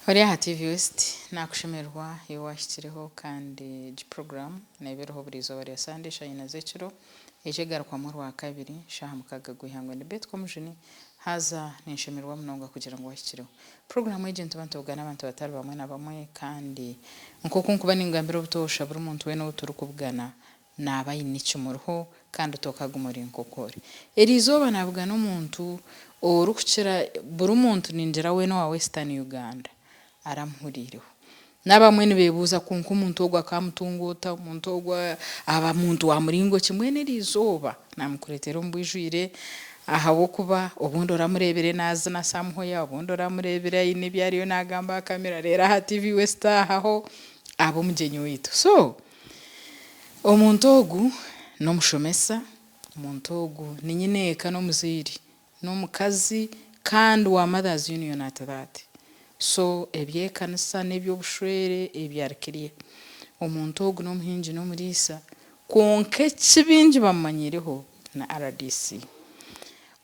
Ori aha TV West nakushemererwa iwe wahikireho kandi egi puroguramu neeba eriho buri izooba rya Sande eshaaha ina z'ekiro eija egarukwamu orwakabiri shaaha mukaaga gw'eihangwe. Ndi Beth Komujuni haza ninshemererwa munonga kugira ngu wahikireho. Puroguramu egi nituba nitubugana abantu batari bamwe na bamwe kandi nk'oku nkuba ningambira obutoosha buri muntu weena ou turikubugana Naaba aine ekimuriho kandi tokaguma ori nk'oku ori. Eri izooba naabugana omuntu orikukira buri muntu ningira weena owa Western Uganda aramuhuriireho. N'abamwe nibeebuuza kwonka omuntu ogu akaamutunga ota, omuntu ogu aba muntu wa muringo ki? Mbwenu eri izooba naamukureetera omu bwijwire ahabw'okuba obundi oramureebire naazina somewhere, obundi oramureebire aine ebi ariyo naagamba aha kamera reero aha TV West aha ho aba omugyenyi waitu. So Omuntu ogu n'omushomesa, omuntu ogu ni nyineeka n'omuzaire, n'omukazi kandi wa Mothers Union at that. So eby'ekanisa n'eby'obushwere ebyo ari clear. Omuntu ogu n'omuhingi n'omuriisa kwonka eki baingi bamumanyiireho ni rdc.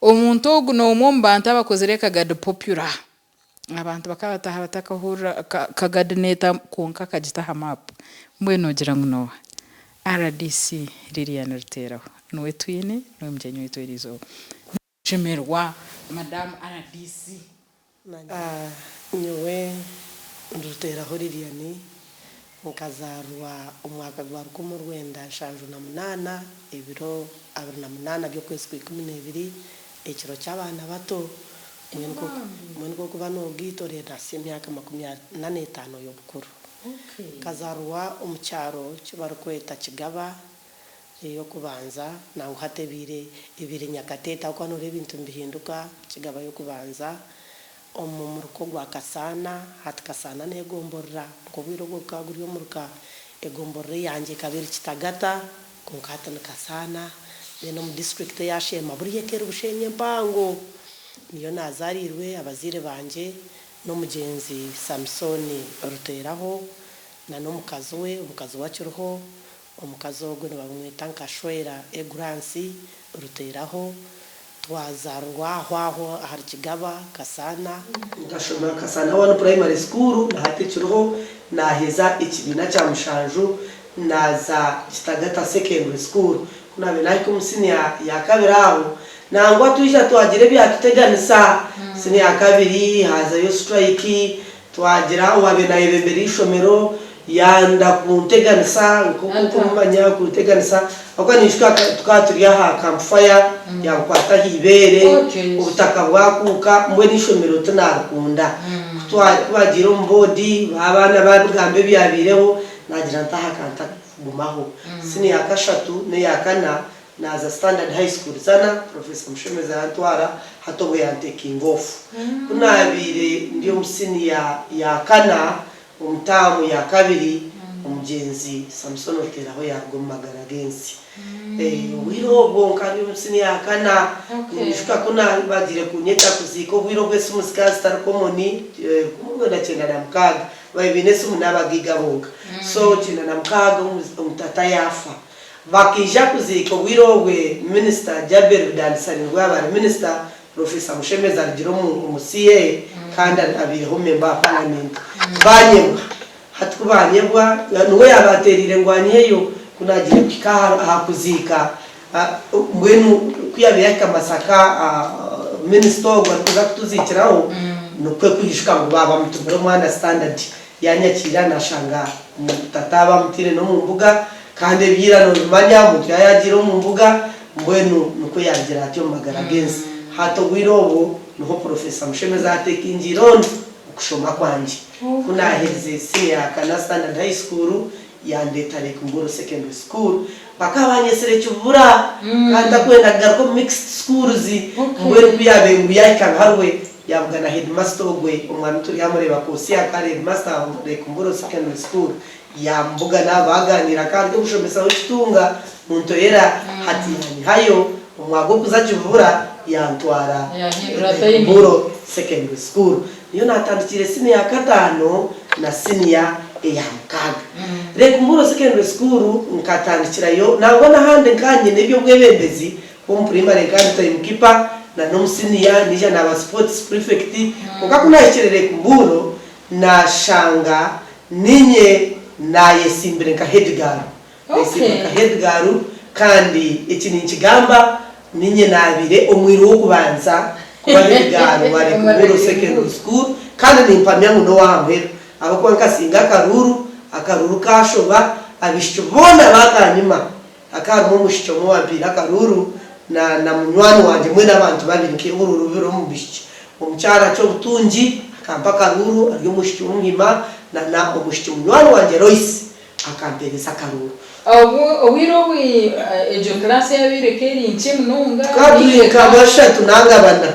Omuntu ogu n'omwe omu bantu abakozire Kagadi popular. Abantu bakaba bataaha batakahurira Kagadi neeta kwonka akagita aha maapu. Mbwenu noogira ngu n'oha? Rdc Lilian Ruteeraho niwe twine, niwe mugyenyi waitu eriizooba. Nshemererwa Madamu rdc. Nyowe ndi Ruteeraho Lilian, nkazaarwa omu mwaka gwa 1978, ebiro 28 by'okwezi kwa Ikumi-n'ebiri, ekiro ky'abaana bato. Mbwenu mbwenu ku orikuba noogaita orenda hitsya emyaka makumi ana n'etaano y'obukuru. Nkazaarwa omu kyaro eki barikweta Kigaba ey'okubanza nangwa hati ebaire ebaire Nyakateete ahabw'okuba nooreeba ebintu nibihinduka, Kigaba y'okubanza omu muruka ogwa Kasaana, hati Kasaana n'egomborora nk'obwire obwo gukaba guri omuruka, egomborora eyangye ekaba eri Kitagata kwonka hati ni Kasaana. Then omu district eya Sheema buriya eka eri Bushenyi empango. Niyo naazaariirwe abazaire bangye n'omugyenzi Samusooni Ruteeraho na n'omukazi we, omukazi we akiriho, omukazi ogwo nibamweta Nkashwera Egransi Ruteeraho. Twazaarwa aho aho ahari Kigaba, Kasaana. Nkashoma Kasaana One Primary School na hati ekiriho, naaheza ekibiina kya mushanju naaza Kitagata Secondary School. Ku naabaire naahika omu siniya ya kabiri aho, nangwa twija twagira ebyatuteganisa. Siniya ya kabiri haazayo siturayiki, twagira owaabaire naayebembera eishomero yanda kunteganisa nk'oku orikumumanya kunteganisa ahabw'okuba ninyijuka tukaba turi aha camp fire yankwata aha ibeere obutaka bwakuuka mbwenu eishomero tinaarikunda. Ku baagiire omu boodi abaana baabigamba ebyabaireho Naagira nti aha ka ntagumaho. Siniya ya kashatu n'eya kana naaza Standard High School Zana, Professor Mushemeza yantwara hati obwo yantekinga off. Ku naabaire ndi omu siniya ya kana omu taamu ya kabiri, omugyenzi Samson Ruteraho yaaruga omu magara g'ensi. Obwire obwo nkaba ndi omu siniya ya kana, ninyijuka ku baagiire kunyeta kuziika obwire obu esimu zikaba zitari common, 1996. Baabaire baine esimu n'abagaiga bonka. So 96 omu tata yaafa. Bakaija kuziika obwire obwe Minisita Jaberi Bidandisa nibwo yaaba ari Minisita, Professor Mushemeza arugire omu CA kandi abaireho Member wa Parliament. Baanyebwa. Hati ku baanyebwa, niwe yaaba anteereire ngu anyiheyo. Ku naagiire kuhika aha kuziika, mbwenu ku yaabaire yaahika Masaka, Minisita ogwo arikuza kutuziikiraho, nikwo kwijuka ngu baaba bamutumire omwana Standard. Yaanyakiira naashanga tata bamutaire n'omu mbuga, kandi ebya ira noobimanya, omuntu yaaba yaagiire omu mbuga, mbwenu nikwo yaagira atyo omu magara g'ensi. Hati obwire obwo niho Professor Mushemeza yaatekingiire on okushoma kwangye. Ku naaherize siniya ya kana Standard High School, Yandeeta Lake Mburo Secondary School. Bakaba banyetsire kibura kandi ntakwenda kugaruka omu mixed schools. Mbwenu ku yaabaire ngu yaahika nkaruwe, yaabugana headmaster ogwe omwami turyamureeba Kosia akaba ari headmaster wa Lake Mburo Secondary School. Yaamubugana baagaaniira akaba ari omushomesa w'ekitunga Muntoyera. Hati yaanyihayo omwaka gw'okuza Kibura yantwara Lake Mburo Secondary School. Niyo naatandikiire siniya ya kataano na siniya eya mukaaga. Lekumburo Secondary School nkatandikirayo nangwa n'ahandi nkaba nyine eby'obwebembezi omu puraimare nkaba ndi time keeper na n'omu siniya naija naaba sports prefect kwonka ku naahikire Lekumburo. Naashanga niinye naayesimbire nka hedigaaru. Nayesimbire nka hedigaaru kandi eki ninkigamba niinye naabaire omwiru w'okubanza kuba hedigaaru wa Lake Secondary School kandi nimpamya ngu n'ow'aha muheru ahabw'okuba nkasinga akaruuru, akaruuru kaashoba, abaishiki boona baakanyima. Hakaba harimu omwishiki omwe owampiire akaruuru na na munywani wangye mbwenu abantu babiri nk'ehururu bibiri omu bishiki. Omukyara Kyobutungi akampa akaruuru ari omwishiki w'omuhima na na omwishiki munywani wangye Loyce akampeereza akaruuru. Obu obwire obu egyo class yabaire eka eri nkye munonga Tukaba turi ninga nka eka. bashatu nanga bana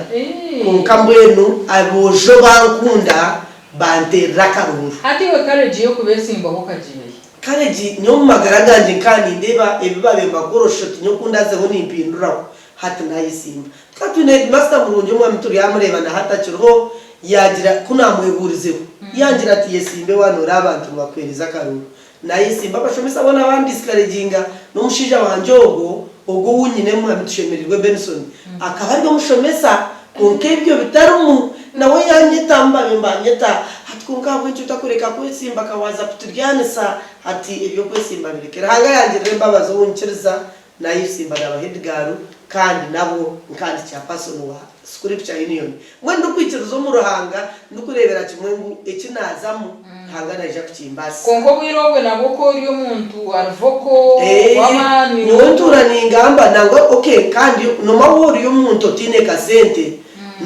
kwonka mbwenu aboojo bankunda banteerera akaruuru. Hati iwe courage y'okubesimbaho okagiiha hi? Kare gi nyowe omu magara gangye nka nindeeba ebi baabaire nibakora oshusha oti nyowe ku ndazeho nimpinduraho hati naayesimba. Tukaba twine heedimasita murungi omwami turyamureeba na hati akiriho, yaagira ku naamwebuurizeho yangira ati yesimbe waaba nooreeba abantu nibakuheereza akaruuru. Naayesimba abashomesa boona bandisikareginga n'omushaija wangye ogwo, ogwo ou nyine Mwami Tushemereirwe Benson akaba ari omushomesa Kwonka ebyo bitarimu, nawe yaanyeta, mbabe mbaanyeta, ati, Kwonka ahabw'enki otakureka kwesimba ka waaza kuturyanisa? Ati, Eby'okwesimba bireke. Ruhanga yangirira embabazi ou nkiriza, naayesimba naaba hedigaaru, kandi nabwo nka ndi chairperson wa Scripture Union. Mbwenu ndikwikiriza omu Ruhanga, ndikureebera kimwe ngu eki naazamu, Ruhanga naija kukimbaasisa. Kwonka obwire obwe nabwo ku ori omuntu ari vocal, w'amaani. Nyowe ntuura ningamba nangwa okay kandi noma waaba ori omuntu otaine kasente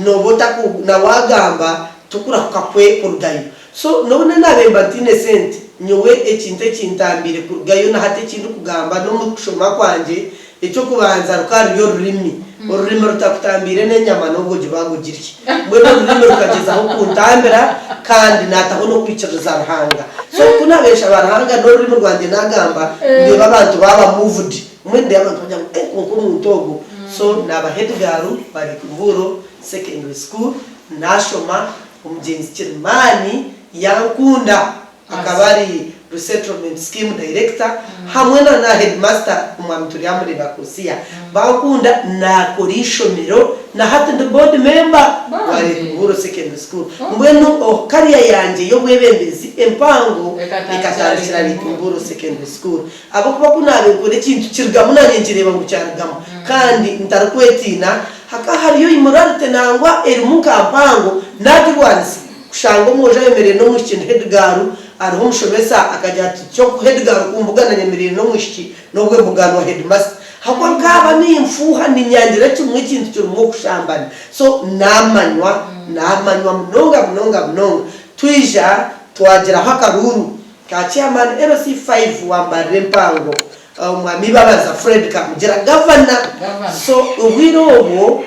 nooba otaku na waagamba tokurahuka kwe kurugayo so nobu naabe mba ntaine sente nyowe ekintu ekintambiire kurugayo na hati ekindikugamba n'omu kushoma kwangye Eky'okubanza rukaba ruri orurimi. Orurimi rutakutambiire n'enyama n'obu ogiba ngu ogirye. Mbwenu orurimi rukagyezaho kuntambira kandi naataho n'okwikiriza Ruhanga. So ku naabaire nshaba Ruhanga n'orurimi rwangye naagamba, ndeeba abantu baaba moved. Mbwenu ndeeba abantu bagira ngu eh kwonka omuntu ogu. So naaba headgirl wa Lake Mbuuro Secondary School, naashoma, omugyenzi kirimaani yankunda. Akaba ari Resettlement Scheme Director hamwe na na Headmaster Omwami Turyamureeba Kosia. Bankunda nakora eishomero na hati ndi board member wa Lake Buhuro Secondary School. Mbwenu career yangye y'obwebembezi empango ekatandikira Lake Buhuro Secondary School. Ahabw'okuba ku naabaire nkora ekintu kirugamu naanye nkireeba ngu kyarugamu kandi ntarikwetiina, hakaba hariyo immorality nangwa erimu nka mpango naagirwanisa. Kushanga omwojo ayemereire n'omwishiki ndi hedigaaru, hariho omushomesa akagira ati, Ky'oku hedigaaru kumbugana nyemereire n'omwishiki n'obwe mbuganwa hedimasita. Ahabw'okuba nkaaba ninfuuha ninyangira kimwe ekintu kirimu okushambana. So naamanywa, naamanywa munonga munonga munonga. Twija twagiraho akaruuru ka chairman LC five wa Mbarara empango, Omwami Babaza Fred Kamugira, gavana. So obwire obwo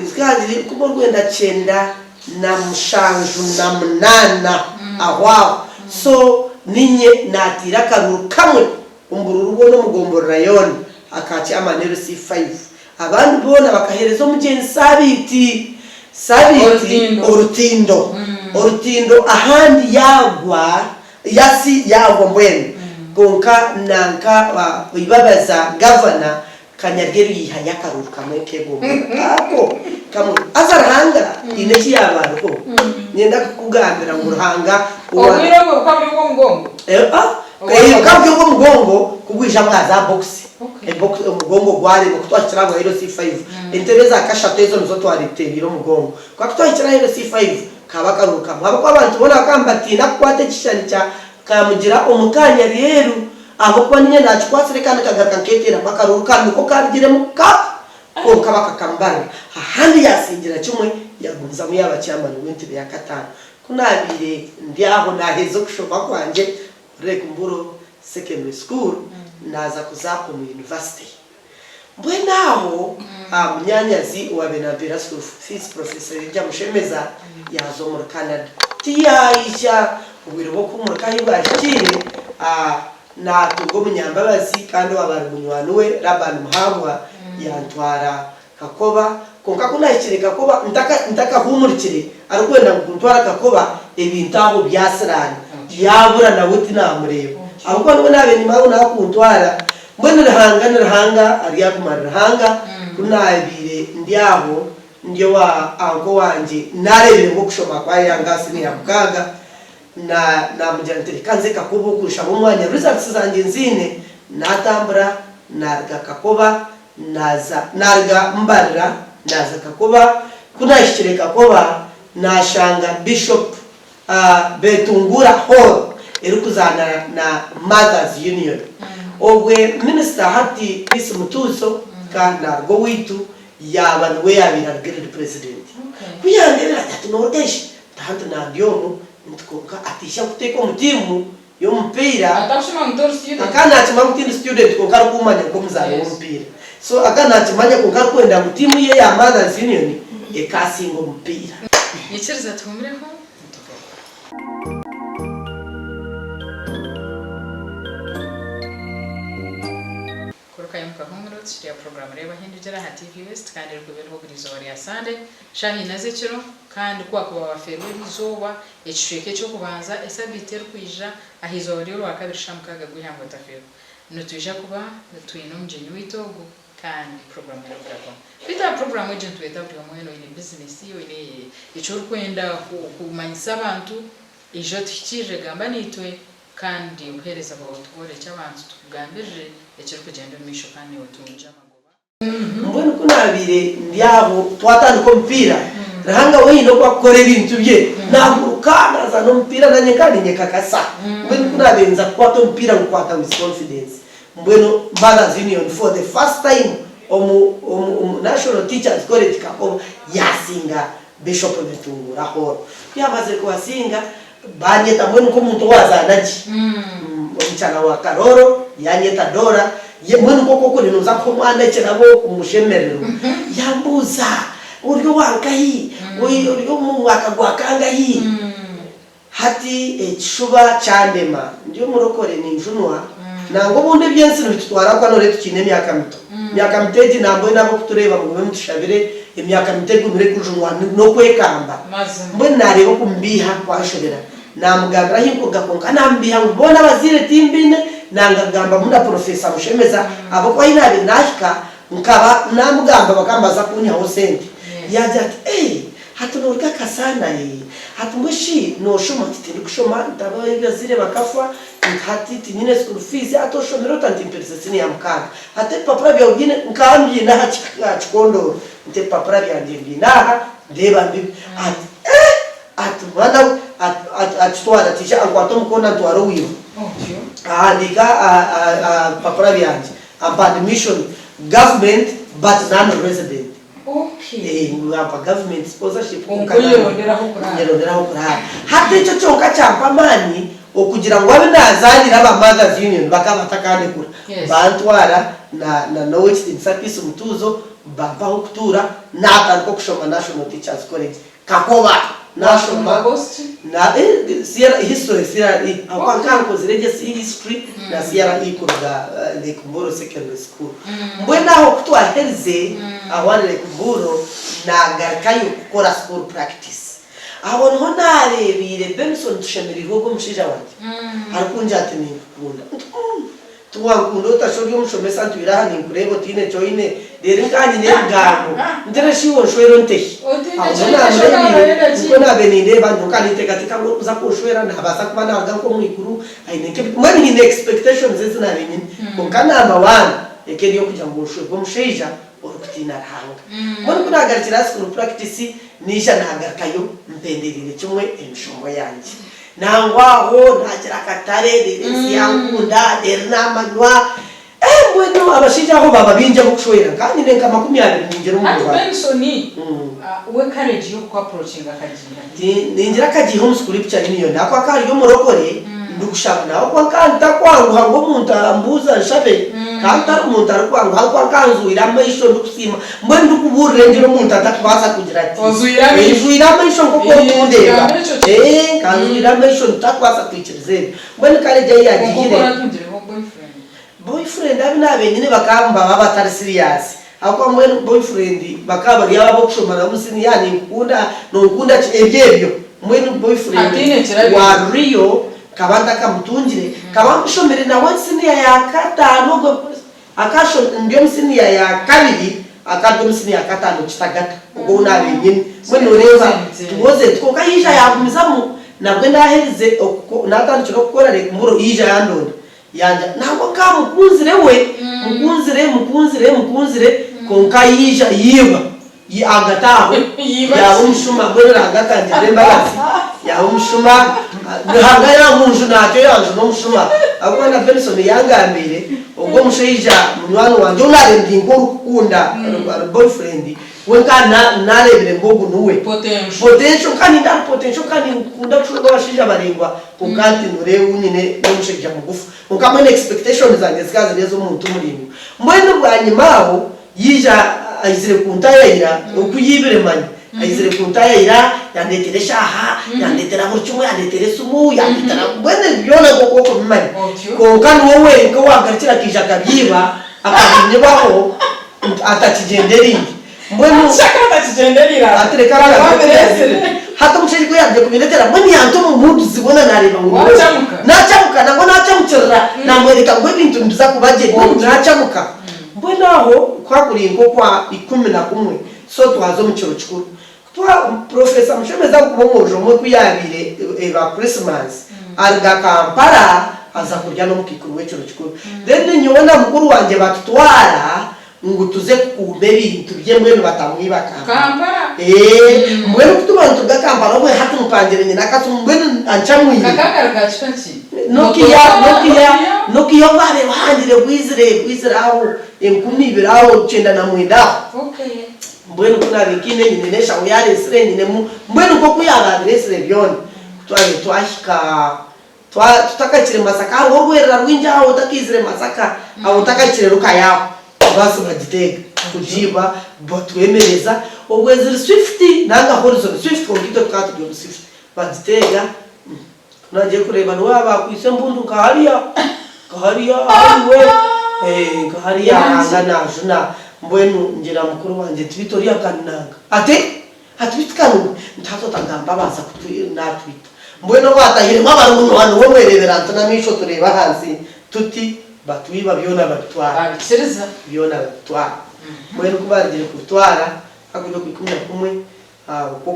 zikaba ziri rukumi orwenda kyenda na 78 aho aho so ninye natiire akaruru kamwe omu bururu bwona omu gomborora yoona aka chairman LC5 abandi boona bakahereza omugyenzi Sabiiti Sabiiti orutindo orutindo ahandi yagwa yasi yagwa mbwenu kwonka nanka Ibabaza gavana Kanyaryeru yaihayo akaruru kamwe nk'egomborora ako kamwe. Haza Ruhanga haine eki yaaba ariho. Niinyenda kukugambira ngu Ruhanga owa. Obwire obwo bukaba buri obw'omugongo? Bukaba buri obw'omugongo ku bwija bwa za bokisi. Omugongo gwarema ku twahikire aha bwa LC5. Entebe eza kashatu ezo nizo twareetereire omugongo. Kwonka ku twahikire aha LC5 kaaba akaruru kamwe. Ahabw'okuba abantu boona bakaba nibatiina kukwata ekishushani kya Kamugira omu Kanyaryeru. Ahabw'okuba niinye naakikwatsire kandi nkagaruka nkeeteeramu akaruuru kandi niko kaarugiremu kap kwonka bakakamubarira. Ahandi yaasingira kimwe yaagumizamu yaaba chairman w'entebe ya kataano. Ku naabaire ndi aho naaheza okushoma kwangye omuri Lake Mburo Secondary School naaza kuza omu yunivasite. Mbwenu aho munyaanyazi owaabaire naampeera school fees Professor Elijah Mushemeza yaaza omuri Canada. Tiyaija obwire bw'okuhuumurika ahu bwahikiire, naatunga omunyambabazi kandi owaaba ari munywani we Laban Muhabwa yantwara Kakoba. Kwonka ku naahikire Kakoba ntakahuumurikire arikwenda ngu kuntwara Kakoba ebintu aho byasiraana yaabura nawe tinaamureeba ahabw'okuba niwe naabaire niimuha ngu naakuntwara. Mbwenu Ruhanga ni Ruhanga, aryaguma ari Ruhanga. Ku naabaire ndi aho ndi owa anko wangye, naareebire ngu okushoma kwayanga siniya mukaaga. Na namugira nti reka nze Kakoba oku nshabe omwanya results zangye nziine, natambura naruga Kakoba naza naruga Mbarira naza Kakoba, ku nahikire Kakoba nashanga Bishop Betungura Hall erikuzaana na Mothers Union. Obwe Minisita hati Peace Mutuuzo ka naruga owaitu yaaba niwe yabaire ari Guild President. Ku yandeebire ati noruga hi? Nti nandi omu nti kwonka ati ija nkuteeke omu tiimu y'omupiira. Atakushuma ngu tori student. Akaba nakimanya ngu tindi student kwonka arikumanya nk'omuzaani w'omupiira. So akaba nakimanya kwonka arikwenda ngu tiimu ye eya Mothers Union ekaasinga omupiira. Nyikiriza tuhuumureho nitugaruka. Kurukayo mukahumura oti kiri aha puroguraamu Reeba Hindugire aha TV West kandi erikuba eriho buri izooba rya Sande shaaha ina z'ekiro kandi ku wakuba wafeerwa eri izooba ekicweka eky'okubanza esabiiti erikwija aha izooba ry'orwakabiri shaaha mukaaga gw'eihangwe otafeerwa. Nitwija kuba twine omugyenyi waitu ogu kandi puroguraamu erikugarukwamu. Beitu aha puroguraamu egi nitweta buri omwe weena oine bizinesi, oine eki orikwenda kumanyisa abantu, ija otuhikiirire gamba naitwe. Kandi obuheereza bwawe tubworekye abantu, tukugambirire ekirikugyenda omu maisho kandi naiwe otungye amagoba. Mbwenu ku naabaire ndi aho twatandika omupiira, Ruhanga wenyine oku akukora ebintu bye, naaguruka naazaana omupiira naanye nkaba niinyekakasa. Mbwenu ku naabaire nza kukwata omupiira ngukwata with confidence. Mbwenu Mothers Union for the first time omu omu omu National Teachers College Kakoba yaasinga Bishop Bitunguura Hall. Ku yaamazire kubasinga, Banyeta mbwenu nk'omuntu owazaana gye. Omukyara wa Karooro yanyeta Dora, mbwenu nk'oku okuri noza kuha omwana ekirabo omushemererwa. Yambuuza, ori owa nkahi? Ori omu mwaka gwa kangahi? Hati ekishuba kyandema. Ndi omurokore ninjunwa, nangwa obundi eby'ensi nibitutwara ahabw'okuba nooreeba tukiine emyaka mito. Emyaka mito egi nambwenu ab'okutureeba mugume mutushabire, emyaka mito egumire kujunwa n'okwekamba. Mbwenu naareeba okumubeiha kwanshobera. Naamugambira ahi nkuruga kwonka naamubeiha ngu boona abazaire timbaine, nanga kugambamu na Purofeesa Mushemeza ahabw'okuba ahi naabaire naahika nkaba naamugamba bakaba nibaza kunyihaho sente. Yaagira ati, Ee, hati nooruga Kasaana? Ee. Hati mbwenu shi nooshoma? Nti tindikushoma, nti abazaire bakafa, nti hati tinyine school fees, hati oshomire ota? Nti mperize siniya mukaaga. Hati ebipapura byawe obiine? Nkaba mbiine aha kikondooro. Nti ebipapura byangye mbiine aha, ndeeba mbibe. Ati, Eh! Ati mwana we, akitwara ati ija ankwate omukono antware owa iba. Ahandiika aha bipapura byangye, ampa admission, government but non resident. Ngu ampa government sponsorship kwonka nyerondera ah'okuraara. Hati ekyo kyonka kyampa amaani okugira ngu abu naazaanire aba Mothers Union bakaba batakandekura. Bantwara na n'Owekitiinisa Peace Mutuuzo bampa ah'okutuura naatandika okushoma National Teachers College Kakoba. Naashoma na History CRE ahabw'okuba nkaba nkozire gye History na CRE kuruga Lake Mburo Secondary School. Mbwenu aho ku twaherize aho ahari Lake Mburo naagarukayo kukora school practice. Aho niho naareebiire Benson Tushemereirwe ogwo omushaija wangye arikungira ati ninkukunda. Nti umm Tiwankunda ota shi ori omushomesa ntwire aha ninkureeba otiine eki oine reero nka nyine ebigambo ntire shi iwe onshwere ontehi Otiine Aho eki niho oine shi naamureebiire okaaba oine ki? nikwo naabaire nindeeba nyowe nka ninteekateeka ngu orikuza kunshwera naabaasa kuba naaruga nk'omu iguru aine nk'ebi mbwenu nyine expectations ezi naabaire nyine kwonka number one eka eri ey'okugira ngu onshwerwe omushaija orikutiina Ruhanga. Mbwenu ku naagarukire aha school practice naija naagarukayo mpendereire kimwe emishomo yangye. Nangwa aho naagira akatare reero ensi yankunda reero naamanywa. Eh mbwenu abashaija aho baaba baingi ab'okushwera nka nyine nka 20 ningira omu Hati mubaro. Benson we courage y'oku approachinga akagiiha hi? Ningira akagiiha omu scripture union ahabw'okuba akaba ari omurokore ndikushaba nawe kwonka ntakwanguha ngu omuntu ambuuza nshabe nkaba ntari muntu arikwanguha ahabw'okuba nkaba nzwire amaisho ndikusiima Mbwenu ndikubuurira engiri omuntu atakubaasa kugira ati, Ozwire amaisho. Nzwire amaisho nk'oku Ee, orikundeeba. ekigambo ekyo kiri. Ee, nka nzwire amaisho ntakubaasa kwikiriza ebyo. Mbwenu kare egyo ei Kwonka yaagihire. oku oratungireho boyfriend. Boyfriend abu naabaire nyine bakaba nibaba batari serious. Ahabw'okuba mbwenu boyfriend bakaba bari abo ab'okushoma nabo omu siniya, ninkukunda, nonkunda ki, ebyo ebyo. Mbwenu boyfriend Hataine ekirabire. wa real nkaba ntakamutungire. Nkaba nshomire nawe siniya ya kataano ogwo. Akasho ndi omu siniya ya kabiri aka ndi omu siniya ya kataano kitagata ogwo ou naabaire nyine. Mbwenu nooreeba tuwoze kwonka yaija yaagumizamu. Nabwe naherize natandikire okukora mburo yaija yandonda yangya nangwa nka mukunzire we mukunzire mukunzire mukunzire kwonka yaija yiiba ahagati aho yaaba omushuma mbwenu Ruhanga akangirira embabazi yaaba omushuma Ruhanga yamunjuna atyo yanjuna omushuma ahabw'okuba na Benson yangambiire ogwo omushaija munywani wangye ou naabaire ndi nk'orikukunda ari boyfriend We nka narebire ngu ogu nuwe potential nka ninda ahari potential nka ninkunda kushwerwa abashaija baraingwa kwonka hati noreeba ou nyine nomushaija mugufu kwonka mbwenu expectations zangye zikaba ziri ezomuntu muraingwa mbwenu bwanyima aho yaija aizire kuntayayira oku yaibire manya aizire kuntayayira yandetera eshaaha yandetera buri kimwe yandetera esimu yandetera mbwenu ebi byona nkoku okubimanya kwonka niwe wenka owagarukire akaija akabyiba akabinyibaho atakigyendereire. Mbwenu ati reka ngambe hati omushaija ku yaarugire kubindetera mbwenu yanta omu moods boona naareeba ngu niwe naacamuka nangwa naacamukirira naamworeka ngu ebintu nibiza kuba gye mbwenu naacamuka. Mbwenu aho ku hakuri nk'okwa 11 so twaza omu kiro kikuru Professor Mushemeza ahabw'okuba omwojo omwe ku yaabaire eba Christmas aruga Kampala aza kurya n'omukaikuru w'ekiro kikuru. Then nyowe na mukuru wangye batutwara ngu tuze kukuuma ebintu bye mbwenu batamwiba Kampala. Eeh mbwenu ku tuba nituruga Kampala obwe hati mpangire nyine akasimu mbwenu ancamwire. Nokia Nokia Nokia obwabaire buhangire bwizire bwizire aho 2000 aho 99 aho. Mbwenu ku naabaire nkiine nyine n'eshaho yaareetsire nyinemu, mbwenu nk'oku yaaba abireetsire byona. Ku twabaire twahika, twa, tutakahikire Masaka, hariho orwerera rwingi aho otakaizire Masaka, aho otakahikire Lukaya aho, baasi bagiteega kugiiba, batwemereza, obwo ziri Swift nanga Horizon, Swift kwonka itwe tukaba turi omu Swift, bagiteega, Ku naagiye kureeba niwe yaaba akwaitse embundu nka hariya, nka hariya ahariwe, nka hariya Ruhanga naajuna. Mbwenu ngira mukuru wangye nti beitu oriya akaninanga. Ati, ati beitu ka niwe? Nti haza otagamba abaasa naatwita. Mbwenu obu atahiremu abari munywani we mwereebera nti n'amaisho tureeba ahansi tuti batwiba byona babitwara. Babikiriza. Byona babitwara. Mbwenu ku baarugire kubitwara, hagwire okwa 11,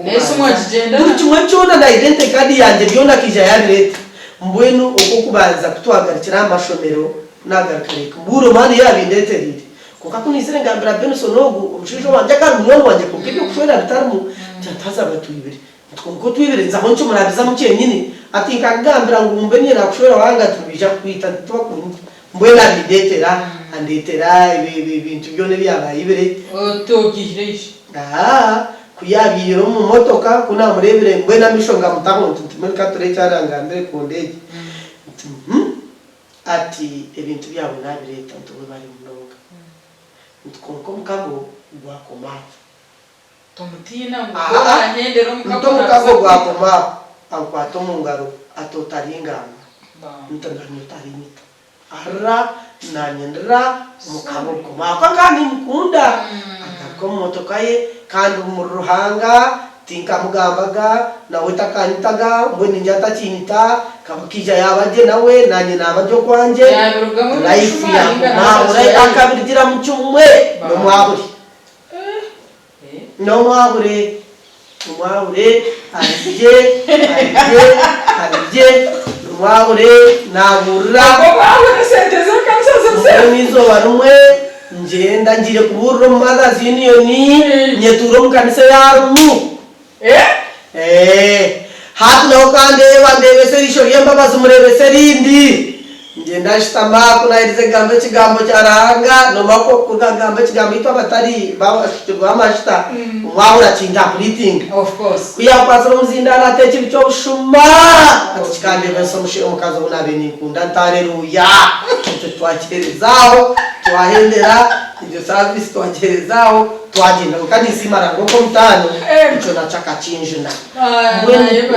N'esimu Okw'okubanza, buri kimwe kyona na identity card yangye byona akaija yabireeta. Mbwenu okw'okubanza ku twagarukire aha mashomero, ku naagaruka reka mbuure omwana ei yabindeetereire. Kwonka ku naizire ngambira Benson ogu, omushaija owangye akaba ari munywani wangye kwonka eby'okushwera bitarimu, nti ati haza batwibire. Nti kwonka otwibire nzaho nkimurabizamu kyenyini. Ati nkakugambira ngu mbe niinye naakushwera wanga nti nibaija kukwita nti tibakunyita. Mbwenu abindeetera, andeetera ebintu byona ebi yaaba ayibire. Oti obyihire shi? Ahaa, ku yaabyihire omu motoka, ku naamureebire, mbwenu amaisho ngamutaho nti, nti mbwenu ka tureebe eki arangambire ku ndeegye. Nti, hum, ati ebintu byawe naabireeta, nti webare munonga. Nti kwonka omukago gwakoma aha. Tomutiina ngu ku oraahendera omukago Nti omukago gwakoma aho, ankwata omu ngaro ati otaringamba. Nti nanye otarinyita. Arira, nanye ndira, omukago gukoma aho. Kwonka nkaba nimukunda. Agaruka omu motoka ye, kandi omuri Ruhanga tinkamugambaga, nawe takanyitaga, mbwenu ningira atakinyita, kaba kaija yaaba gye nawe, nanye naaba gye okwangye, life yakoma aho, akabirugiramu kimwe n'omwaburi. N'omwahure, omwahure arye, arye, arye, n'omwahure naabuurira. Mbwenu eizooba rimwe ngyenda ngiire kubuurira omu Mothers Union, nyetuura omu kanisa ei arimu. Hati nawe okandeeba, ndeebesa eriisho ry'embabazi mureebesa erindi. Ngyenda nshutama, ku naaherize kugamba ekigambo kya Ruhanga, noomanya oku orikuruga kugamba ekigambo itwe abatari bashukirweho amajuta, omwahuri akintapulitinga. Ku yaakwatsire omuzindaaro ati, Ekibi ky'obushuma! Ati kikandeebesa omukazi ou naabaire ninkunda nti, Areruya! Ekyo twakyehereza aho, twahendera egyo saaviisi twagyehereza aho. Twagyenda kwonka ninsiima Ruhanga okw'omutaano ekyo nakyo akakinjuna. Mbwenu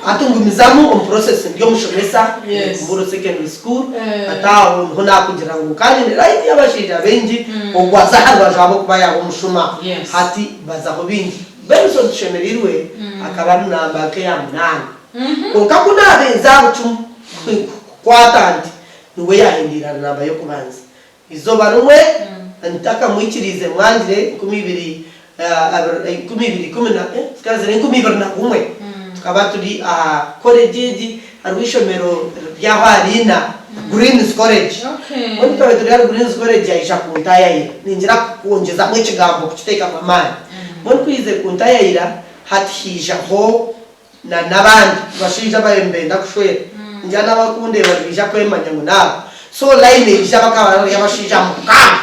hati ngumizamu omu process ndi omushomesa Mburo Secondary School hati aho niho nakugira ngu ka nyine right y'abashaija baingi ogwo aza aha rubaju ahabw'okuba yaaba omushuma hati bazaho baingi. Benson Tushemereirwe akaba ari namba nk'eya munaana kwonka ku naabaire nza aha bucumu kukwata nti niwe yaahindiire ahari namba y'okubanza. Eizooba rimwe ntakamwikiriize mwangire 2020 zikaba ziri 2001 Tukaba turi aha college egi, hariho eishomero riri aho aha Riina, Greens College. Mbwenu twaba turi ahari Greens College yaija kuntayayira. Ningira kwongyezamu ekigambo kukiteekamu amaani. Mbwenu ku yaizire kuntayayira, hati haijaho na n'abandi bashaija ababaire nibenda kushwera. Ningira n'abarikundeeba nibaija kwemanya ngu n'abo. So line eija bakaba bari abashaija mukaaga.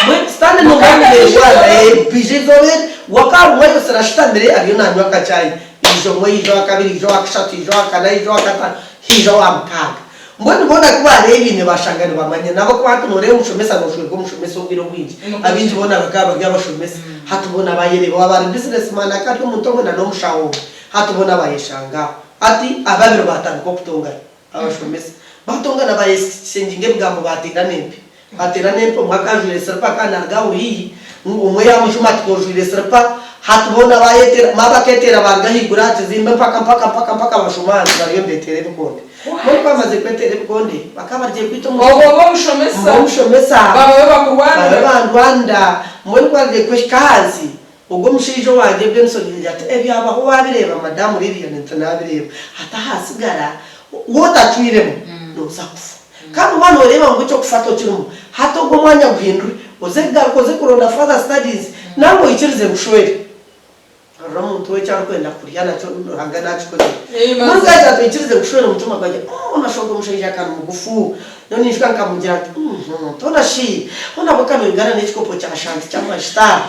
Mbwenu sitaane Mukaaga noomanya eija erwana izooba rimwe. eija eizooba eri wakaba omwe ayosire ashutamire ariyo naanywa akachai haija omwe haija owakabiri haija owakashatu haija owakana haija owakataano haija owamukaaga. Mbwenu boona ku baareebaine baashanga nibamanya n'ahabw'okuba hati nooreeba omushomesa nooshwerwa omushomesa obwire obwingi. Abaingi boona bakaba bari abashomesa. Hati boona baayereeba waaba ari businessman akaba ari omuntu omwe na n'omushaho omwe. Hati boona baayeshanga aho. Hati ababiri baatandika okutongana. Abashomesa baatongana baayeshengyinga ebigambo baateerana empi. Baateerana empi omwe akaba ajwaire siripa akaba naaruga aho haihi, omwe yaamujuma ati k'ojwaire siripa. Hati boona baayeteera, maaba akeeteera baaruga ahaiguru aha kizimbe mpaka mpaka mpaka mpaka baashuma ahansi bariyo nibeeteera ebikonde. Mbwenu ku baamazire kweteera ebikonde, bakaba barugire kwita Obwo oba omushomesa. Mba omushomesa. Bababe bakurwanira. Bababe bandwanira. Mbwenu ku barugire kuhika ahansi, Ogwo omushaija owangye Benson yaagira ati, Ebyabaho waabireeba Madamu Lilian? Nti, Naabireeba. Hati ahaatsigara waaba otacwiremu, nooza kufa. Kandi waaba nooreeba ngu eky'okufa tokirimu, hati ogwo omwanya guhindure, oze kugaruka oze kuronda further studies, nangwa oikirize nkushwere. Rora omuntu we eki arikwenda kurya nakyo Ruhanga naakikozire. Mbwenu ku yaagira ati oikirize nkushwere, omutima gwagira hoona shi ogwo omushaija ka ni mugufu. Nyowe ninjuka nkamugira nti, Uhmm, hoona shi, hoona bwo ka noingana n'ekikopo kya shanti ky'amajuta?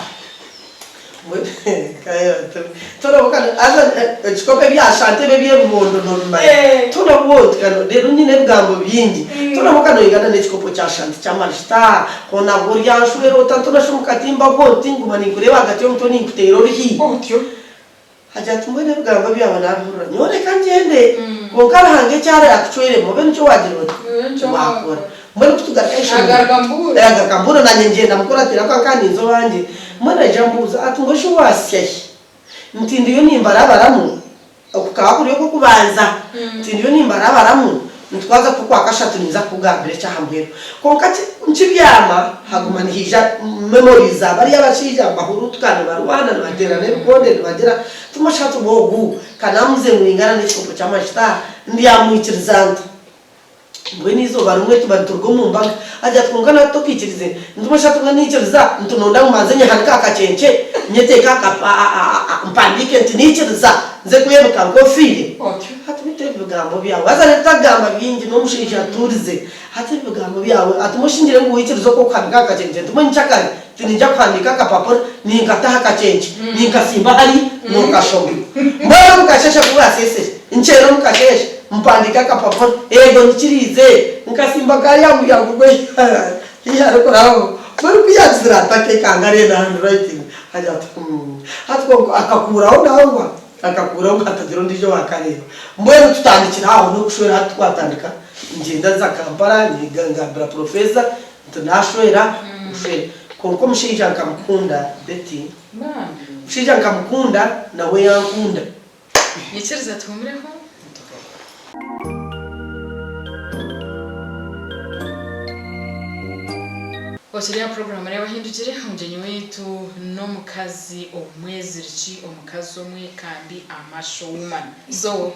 Ekikopo ebya shanti ebi eby'ebibondo noobimanya? Toona bwo oti kano, reero nyine ebigambo bingi. Toona bwo ka noingana n'ekikopo kya shanti ky'amajuta? Hoona bwo oryanshwera ota? Ntoona shi omu katimba bwo oti nguma ninkureeba ahagati y'omutwe ninkuteera oruhi? Agira ati, Mbwenu ebigambo byawe naabihurira, nyowe reka ngyende. Kwonka Ruhanga eki araakucweremu, obe nikyo waagira oti, waakora. Mbwenu ku tugaruka aha ishomero, agaruka ambuura, naanye ngyenda mukuratira kwonka ninza owangye. Mbwenu aija ambuuza ati, Mbwenu shi waasya hi? Nti, Ndiyo nimbarabaramu, okukaba kuri okw'okubanza. Nti, Ndiyo nimbarabaramu, nitwaza kukwakashatu ninza kukugambira eky'aha muheru. Kwonka nkibyama, haguma nihaija memories za bariya abashaija nibahuruutuka nibarwana nibateerana ebikonde nibagira Timushatu ogu ka naamuze ngu ningana n'ekikopo ky'amajuta ndyamwikiriza nta? Mbwenu eizooba rimwe tuba nituruga omu mbaga agira ati kwonka nati tokaikirize? Nti mushatu mbwenu naikiriza nti nonda ngu mbanze nyehanike aha kakyekye nyeteeke aha mpandiike nti naikiriza nze kwebika nk'ofiire. Hati beitu ebi bigambo byawe haza reero takugamba bingi n'omushaija atuurize. Hati ebi bigambo byawe, ati mushingire ngu waikiriza okwo kuhandiika aha kakyengye, nti mbwenu nkyakare tiniija kuhandiika akapapura ninkata aha kakyengye, ninkatsimba hariya nookashoma. Mbwenu omu kasheeshe ku bwaseesire, nkyeera omu kasheeshe mpandiika akapapura, eego nyikiriize, nkatsimba kari aha muryango gwe haihi arikurabaho. Mbwenu ku yaagizire ati akeekanga areeba handwriting, agira ati humm, hati kwonka akakuuraho nangwa. Akakuuraho ngu hatagira ondiijo owaakareeba. Mbwenu tutandikire aho n'okushwera hati twatandika, ngyenda nza Kampala ngambira Professor nti naashwera, nshwere. Kwonka omushaija nkamukunda Betty, omushaija nkamukunda nawe yankunda. Nyikiriza tuhuumureho nitugaruka. Okiri aha puroguraamu Reeba Ohindukire, omugyenyi waitu n'omukazi omweziriki, omukazi omwekambi, a muscle woman. So,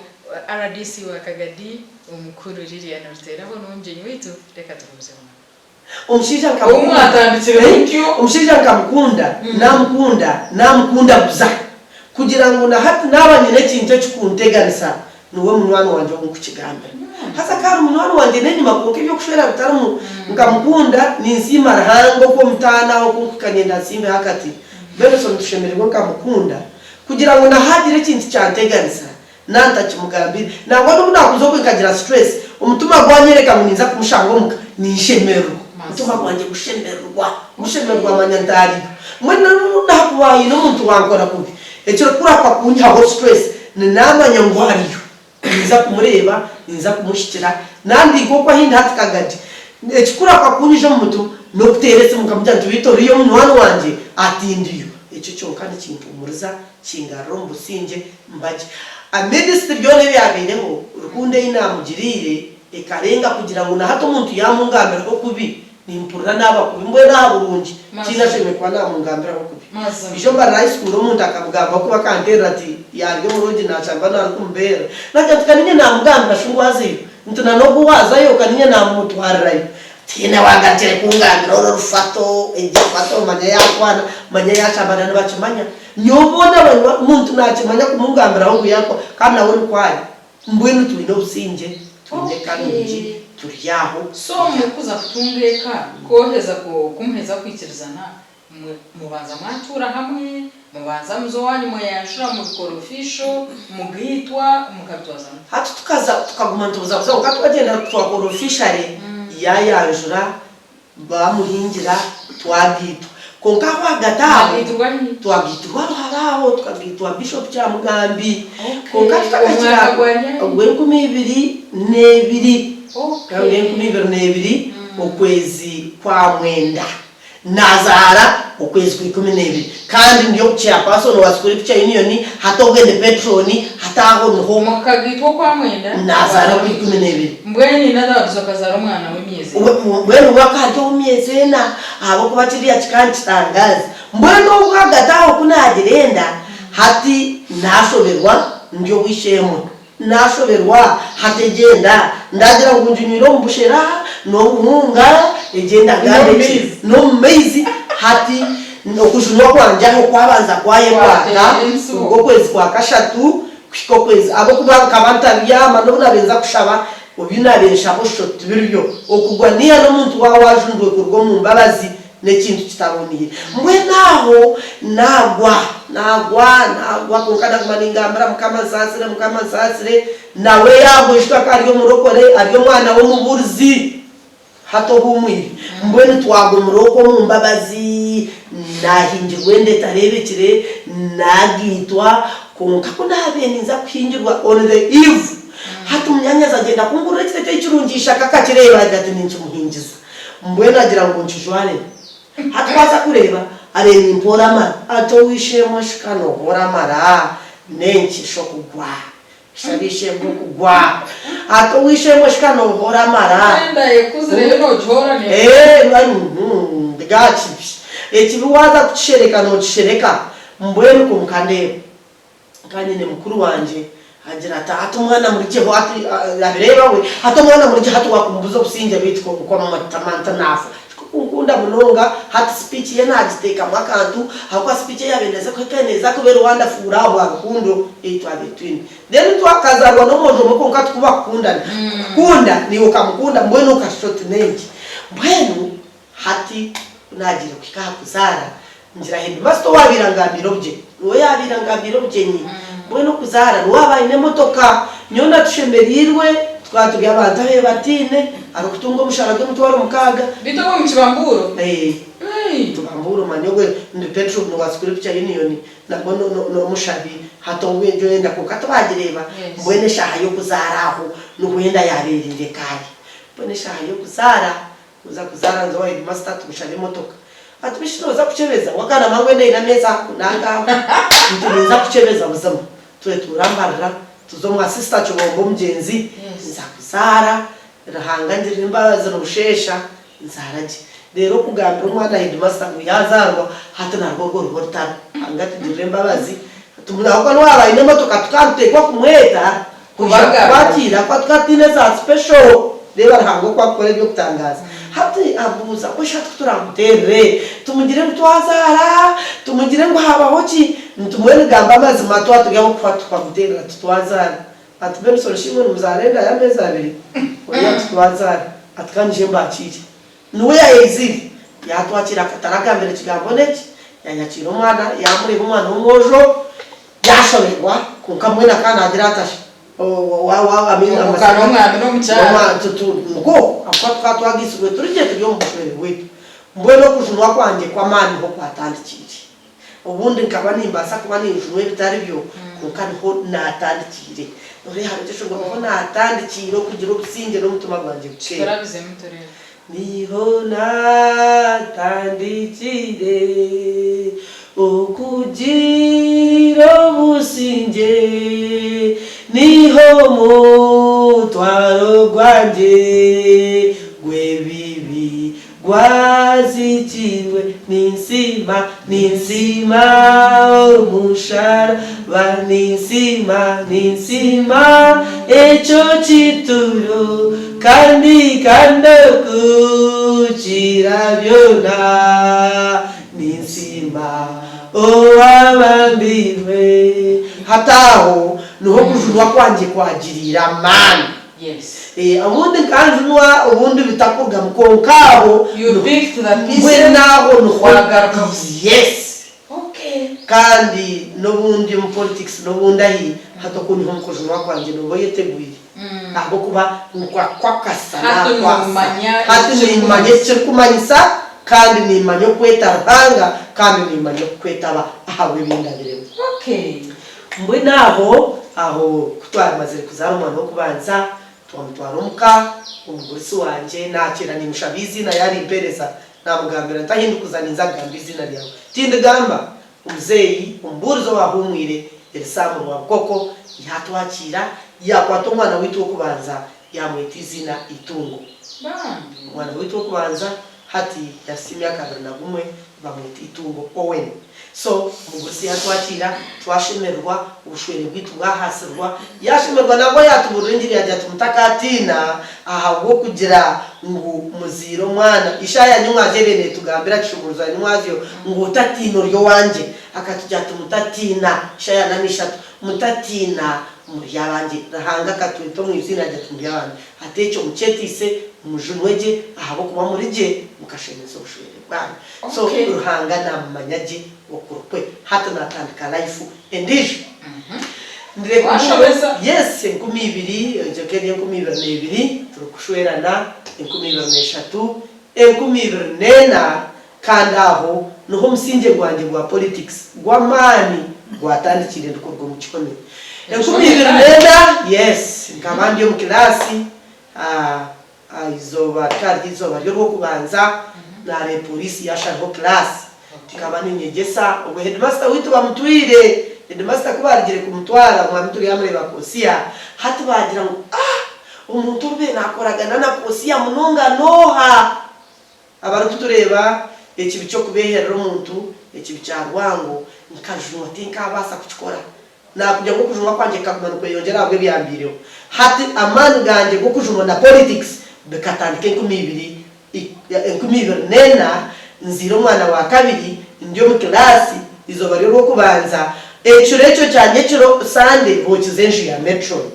rdc wa Kagadi, omukuru Lilian Ruteraho niwe mugyenyi waitu, reka tugumizeho nawe. Omushaija Ou nkamukunda, mwatandikire mutyo. Omushaija nkamukunda, namukunda, namukunda buza. Kugira ngu na hati naaba nyine ekintu ekikunteganisa, niwe munywani wangye ou nkukigambira. Haza ka ari munywani wangye n'enyima kwonka eby'okushwera bitarimu. Nkamukunda, ninsiima Ruhanga oku omutaano aho oku nkuhika niinyenda nsimbeho akati. Benson Tushemererwe nkamukunda kugira ngu na haagira ekintu kyanteganisa, Nantakimugambire. Nangwa n'obu naakuza okwe nkagira stress, omutima gwanyereka ngu ninza kumushanga omuka, ninshemererwa. Omutima gwangye gushemererwa, gushemererwa manya nti ariyo. Mbwenu n'obu naakuba haine omuntu wankora kubi, ekirikurakwa kunyihaho stress, ni naamanya ngu ariyo. Ninza kumureeba, ninza kumuhikira, nandi nk'oku ahi ndi hati Kagadi, ekikurakwa kunyija omu mutima n'okuteera esimu nkamugira nti beitu oriyo munywani wangye? Ati ndiyo. Ekyo kyonka nikimpumuriza kingarura omu busingye mbagye. Amidst byona ebyabaireho, rukundo ei naamugiriire ekarenga kugira ngu na hati omuntu yaamungambiraho kubi, Nimpurira naaba kubi mbwenu aha burungi tihaine ashemereire kuba naamungambiraho kubi. Ijo mbarira high school omuntu akamugambaho kubi akanteerera ati yaarya omurungi naashamba naarikumubeera. Naagira nti ka niinye naamugambira shi ngu azeyo. Nti na n'ogu waazayo ka niinye naamumutwarirayo. Tihaine owaagarukire kungambira oru orufato, egyo fato manya yaakwana, manya yaashambana nibakimanya. Nyowe boona banywa omuntu naakimanya kumungambiraho ngu yaakwa kandi nawe nikwo ari. Mbwenu twine obusingye, twine eka nungi, turi aho. So mukuza kutunga eka, ku oheza ku muheza kwikirizana, mubanza mwatuura hamwe, mubanza muza owanyu mweyanjura mubikora official, mugaitwa, mukabitwaza muta? Hati tukaza tukaguma nitubuzabuza kwonka twagyenda twakora officially yayanjura Baamuhingira twagaitwa. Kwonka aho ahagati aho Mwagaitirwa hi? twagaitirwa Ruhara aho tukagaitwa Bishop Kyamugambi. Kwonka Okay. tutakakira Omwaka gwa ryari? ogw'enkumi ibiri n'ebiri. Okay. Ogw'enkumi ibiri n'ebiri okwezi kwa mwenda. Nazaara okwezi kwa 12. Kandi ndi omu chairperson wa Scripture Union, hati obwe ndi patron, hati aho niho. Mukagaitwa okwa mwenda, Nazaara okwa 12. Mbwenu Inadabuzi akazaara omwana w'emyezi ena. Mbwenu we akaba ari ow'emyezi ena, ahabw'okuba kiriya kikaba nikitangaaza. Mbwenu obwo ahagati aho ku naagira enda, hati naashoberwa ndi ow'eishe-emwe. Naashoberwa hati egyo enda ndaagira ngu nginywire omu bushera n'obuhunga, egyo enda ngambe ki? N'omu maizi. Hati okujunwa kwangye aho kwabanza kwayekwata kuruga okwezi kwa kashatu kuhika okwezi ahabw'okuba nkaba ntabyama n'obu naabaire nza kushaba, obu naabaire nshaba oshusha oti tibiri byo. Okugwa niiha n'omuntu waaba waajunirwe kuruga omu mbabazi N'ekintu kitaboniire. Mbwenu aho naagwa, naagwa, naagwa, kwonka naguma ningambira Mukama nsaasire, Mukama nsaasire. Nawe yaagwa oijuka ku ari omurokore, ari omwana w'omubuurizi. Hati ohuumwire. Mbwenu twagwa omuri okwo omu mbabazi, naahingirwa enda etareebekire, naagaitwa, kwonka ku naabaire ninza kuhingirwa on the eve, hati munyaanyazi agyenda kungurira ekiteteeyi kirungi ishaka akakireeba agira ati ninkimuhingiza. Mbwenu agira ngu nkijware. Hati ku aza kureeba, areeba nimpoora amara. Ati, Ow'eishe-emwe shi ka noohoora amara? N'enki shi okugwa? Shi ab'eishe-emwe okugwa? Ati, Ow'eishe-emwe shi ka noohoora amara? Enda ekuzire yo noogihoora neekura. Eeh, ndiga aha kibi. Ekibi waaza kukishereka nookishereka. Mbwenu kwonka ndeeba. Nka nyine mukuru wangye agira ati hati omwana murigyeho hati abireeba we hati omwana murigye hati wakumubuza obusingye beitu kwamamanta naafa kunkunda munonga hati speech ye nagiteekamu akantu ahabw'okuba speech eyabaire neeza kuhika neeza kuba eri wonderful ahabwa rukundo ei twabaire twine then twakazaarwa n'omwojo omwe kwonka tikuba kukundana kukunda naiwe okamukunda mbwenu okashusha oti n'enki mbwenu Hati ku naagiire kuhika aha kuzaara, ngira heedimasita owaabaire angambiire obugyenyi, niwe yaabaire angambiire obugyenyi. Mbwenu okuzaara niwe waaba aine emotoka. Nyowe na Tushemereirwe tukaba turi abantu abeebataine, arikutunga omushaara gw'emitwaro mukaaga. Beitu obwo mukibambuuro? Ee. Tubambuuro manya obwe ndi Petro wa Scripture Union nabwo n'omushabi hati obwo egyo enda kwonka tibaagireeba. Mbwenu eshaaha y'okuzaara aho niho enda yaabeereire kare. Mbwenu eshaaha y'okuzaara Kuza kuzaara nze owa headmaster tumushaba emotoka. Ati bishi noza kukyebeza? Wakanama ngu enda eine ameezi aku nanka ago. Nti ninza kukyebeza buzima. Twetuura mbarira tuza omwa sister Kibombo omugyenzi nza kuzaara Ruhanga angirira embabazi nibusheesha nzaara gye. Reero okugambira omwana headmaster ngu yazaarwa hati narwo orwo ruba orutaro. Ruhanga atugirire embabazi ahabw'okuba niwe aine emotoka tukaba nituteekwa kumweta Kwija kutwakiira ahakuba tukaba twine za special. Reeba Ruhanga oku akukora eby'okutangaaza. Hati abuuza, Kwesha hati ku turaamuteerere, tumugire ngu twazaara, tumugire ngu haabaho ki? Nitumuhe nigamba amazima twaba turi ab'okufa tukamuteerera tuti twazaara. Ati Benson shi imwe nimuzaara enda y'ameezi abiri? Oya titwazaara. Ati ka nyije mbaakiire. Niwe yaayeizire, yaatwakiira ataragambire kigambo n'eki, yaayakiira omwana, yaamureeba omwana w'omwojo, yaashoberwa, kwonka mbwenu akaba naagira ata shi? Kwonka n'omwami n'omukyara. Nikwo ahabw'okuba tukaba twagaitsirwe turi gye turi omu bushwere bwaitu. Mbwenu okujunwa kwangye kw'amaani niho kwatandikiire. Obundi nkaba nimbaasa kuba ninjunwa ebitari byo, kwonka niho naatandikiire. Noreeba hariho ekyo niho naatandikiire okugira obusingye n'omutima gwangye gukeera. Turabizemu tureebe. Niho naatandikiire okugira obusingye, niho omutwaro gwangye gw'ebibi. Gwazikirwe ninsiima, ninsiima omusharaba, ninsiima, ninsiima ekyo kituro, kandi kandi okukira byona, ninsiima owabambirwe. Hati aho niho okujunwa kwangye kwagiriire amaani. Yes. Eh, obundi nkanjunwa obundi bitakurugamu kwonka aho You picked the pieces, mbwenu aho niho wagaruka busya. yes Okay. kandi n'obundi omu politics n'obundi ahi hati oku niho omu kujunwa kwangye nooba oyetegwire ahabw'okuba nkakwakasa Hati nakwasa noomanya hati nimmanya ekirikumanyisa. ekirikumanyisa kandi nimmanya okweta Ruhanga kandi nimmanya okukwetaba ahabw'ebindabiremu. Okay. Mbwenu aho, aho ku twamazire kuzaara omwana w'okubanza, twamutwara omuka, omugurisi wangye naakyera niimushaba eiziina yaarimpeereza, naamugambira nti, Ahi ndikuza ninza kugamba eiziina ryawe. Tindigamba! Omuzeeyi omubuurizi owaahuumwire Erisaamu Rwabukoko yaatwakiira, yaakwata omwana waitu w'okubanza yaamweta eiziina Itungo. Bambi. Omwana waitu w'okubanza hati yahitsya emyaka 21 bamweta Itungo Owen. So omugurusi yatwakiira twashemererwa, obushwere bwaitu bwahasirwa, yashemererwa nangwa yatuburira engiri yagira ati mutakatiina ahabw'okugira ngu muzaire omwana. Ishaya nyimwazyo ebaire netugambira kishumuruzo ya nyimwazyo ngu otatiina ori owangye. Akatugira ati mutatiina, Ishaya ana n'ishatu, mutatiina muri abangye. Ruhanga akatweta omu iziina agira ati muri abangye. Hati ekyo mukyetiise mujunwe gye ahabw'okuba muri gye mukashemeza obushwere bwanyu. So Okay. Ruhanga namumanya gye okuri kwe. Hati natandika life endijo. Ndire Washomesa. Yes, 2000, egyo ekaba eri 2002 turikushwerana, 2003, 2004 kandi aho niho omusingye gwangye gwa politics gw'amaani gwatandikiire ndikuruga omu kihome. 2004, yes, nkaba ndi omu kilaasi, Aha izooba rikaba riri eizooba ry'orwokubanza, naareeba poriisi yaasharaho kilaasi. Nkaba niinyegyesa, obwo heedimasita waitu bamutwire. Heedimasita ku baarugire kumutwara, omwami turyamureeba Kosiya. Hati baagira ngu, Ah! Omuntu orubaire naakoragana na Kosiya munonga n'oha? Abarikutureeba, ekibi ky'okubeeherera omuntu, ekibi kya rwango, nkajunwa tinkaabaasa kukikora. Naakugira ngu okujunwa kwangye kukaguma nikweyongyera ahabw'ebyambaireho. Hati amaani gangye g'okujunwa na politics bikatandika 2004 nzaire omwana wa kabiri ndi omu kilaasi eizooba ry'orwokubanza ekiro ekyo kya nyekiro Sunday bookize enju ya matron.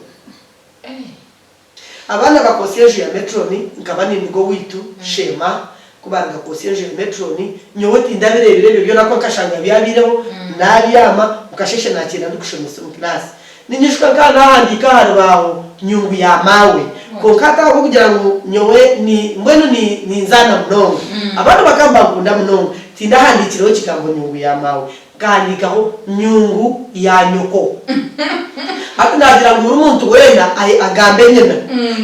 Abaana bakootsya enju ya metroni, nkaba ninduga owaitu, Sheema, ku baaruga kwotsya enju ya metroni, nyowe tindabireebire ebyo byona kwonka nkashanga byabaireho, naabyama, mukasheeshe naakyenda ndikushomesa omu kilaasi. Ninyijuka nkaba naahandiika aha rubaaho nyungu ya maawe, kwonka hati ahabw'okugira ngu nyowe ni, mbwenu ni, ninzaana munonga, abandi bakaba nibankunda munonga, tindahandiikireho ekigambo nyungu ya maawe. Nkahandiikaho nyungu ya nyoko. Hati naagira ngu buri muntu weena agambe nyina.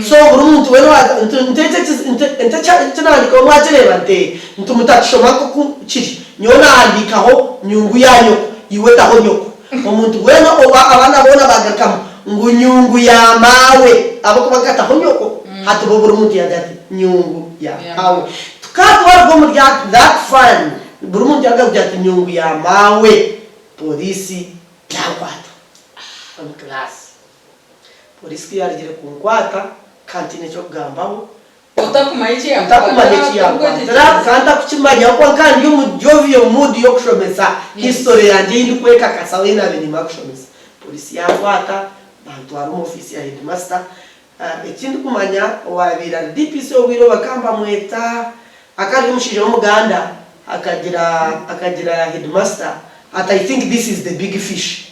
So buri muntu weena owa nti nti eki nti eki naahandiikaho mwakireeba nti nti mutakishoma nk'oku kiri. Nyowe naahandiikaho nyungu ya nyoko, iwe taho nyoko. Omuntu weena owa abaana boona baagarukamu ngu nyungu ya maawe ahabw'okuba nkataho nyoko. Hati bo buri muntu yaagira ati nyungu ya maawe. Tukaba twaruga omuri that fun. Buri muntu yagaruka kugira ati nyungu ya maawe police yankwata omu class. Police kuyarugire kunkwata ka ntiine ekyokugambaho. Otakumanya eki Ntakumanya eki yankwatira kandi ntakukimanya ahabw'okuba nkaba ndi omu jovial mood y'okushomesa history yangye ei ndikwekakasaho ei naabaire nimara kushomesa. Police yankwata bantwara omu office ya headmaster. Eki ndikumanya owaabaire ari DPC obwire obwo bakaba nibamweta, akaba ari omushaija w'omuganda, akagira akagira headmaster ati I think this is the big fish.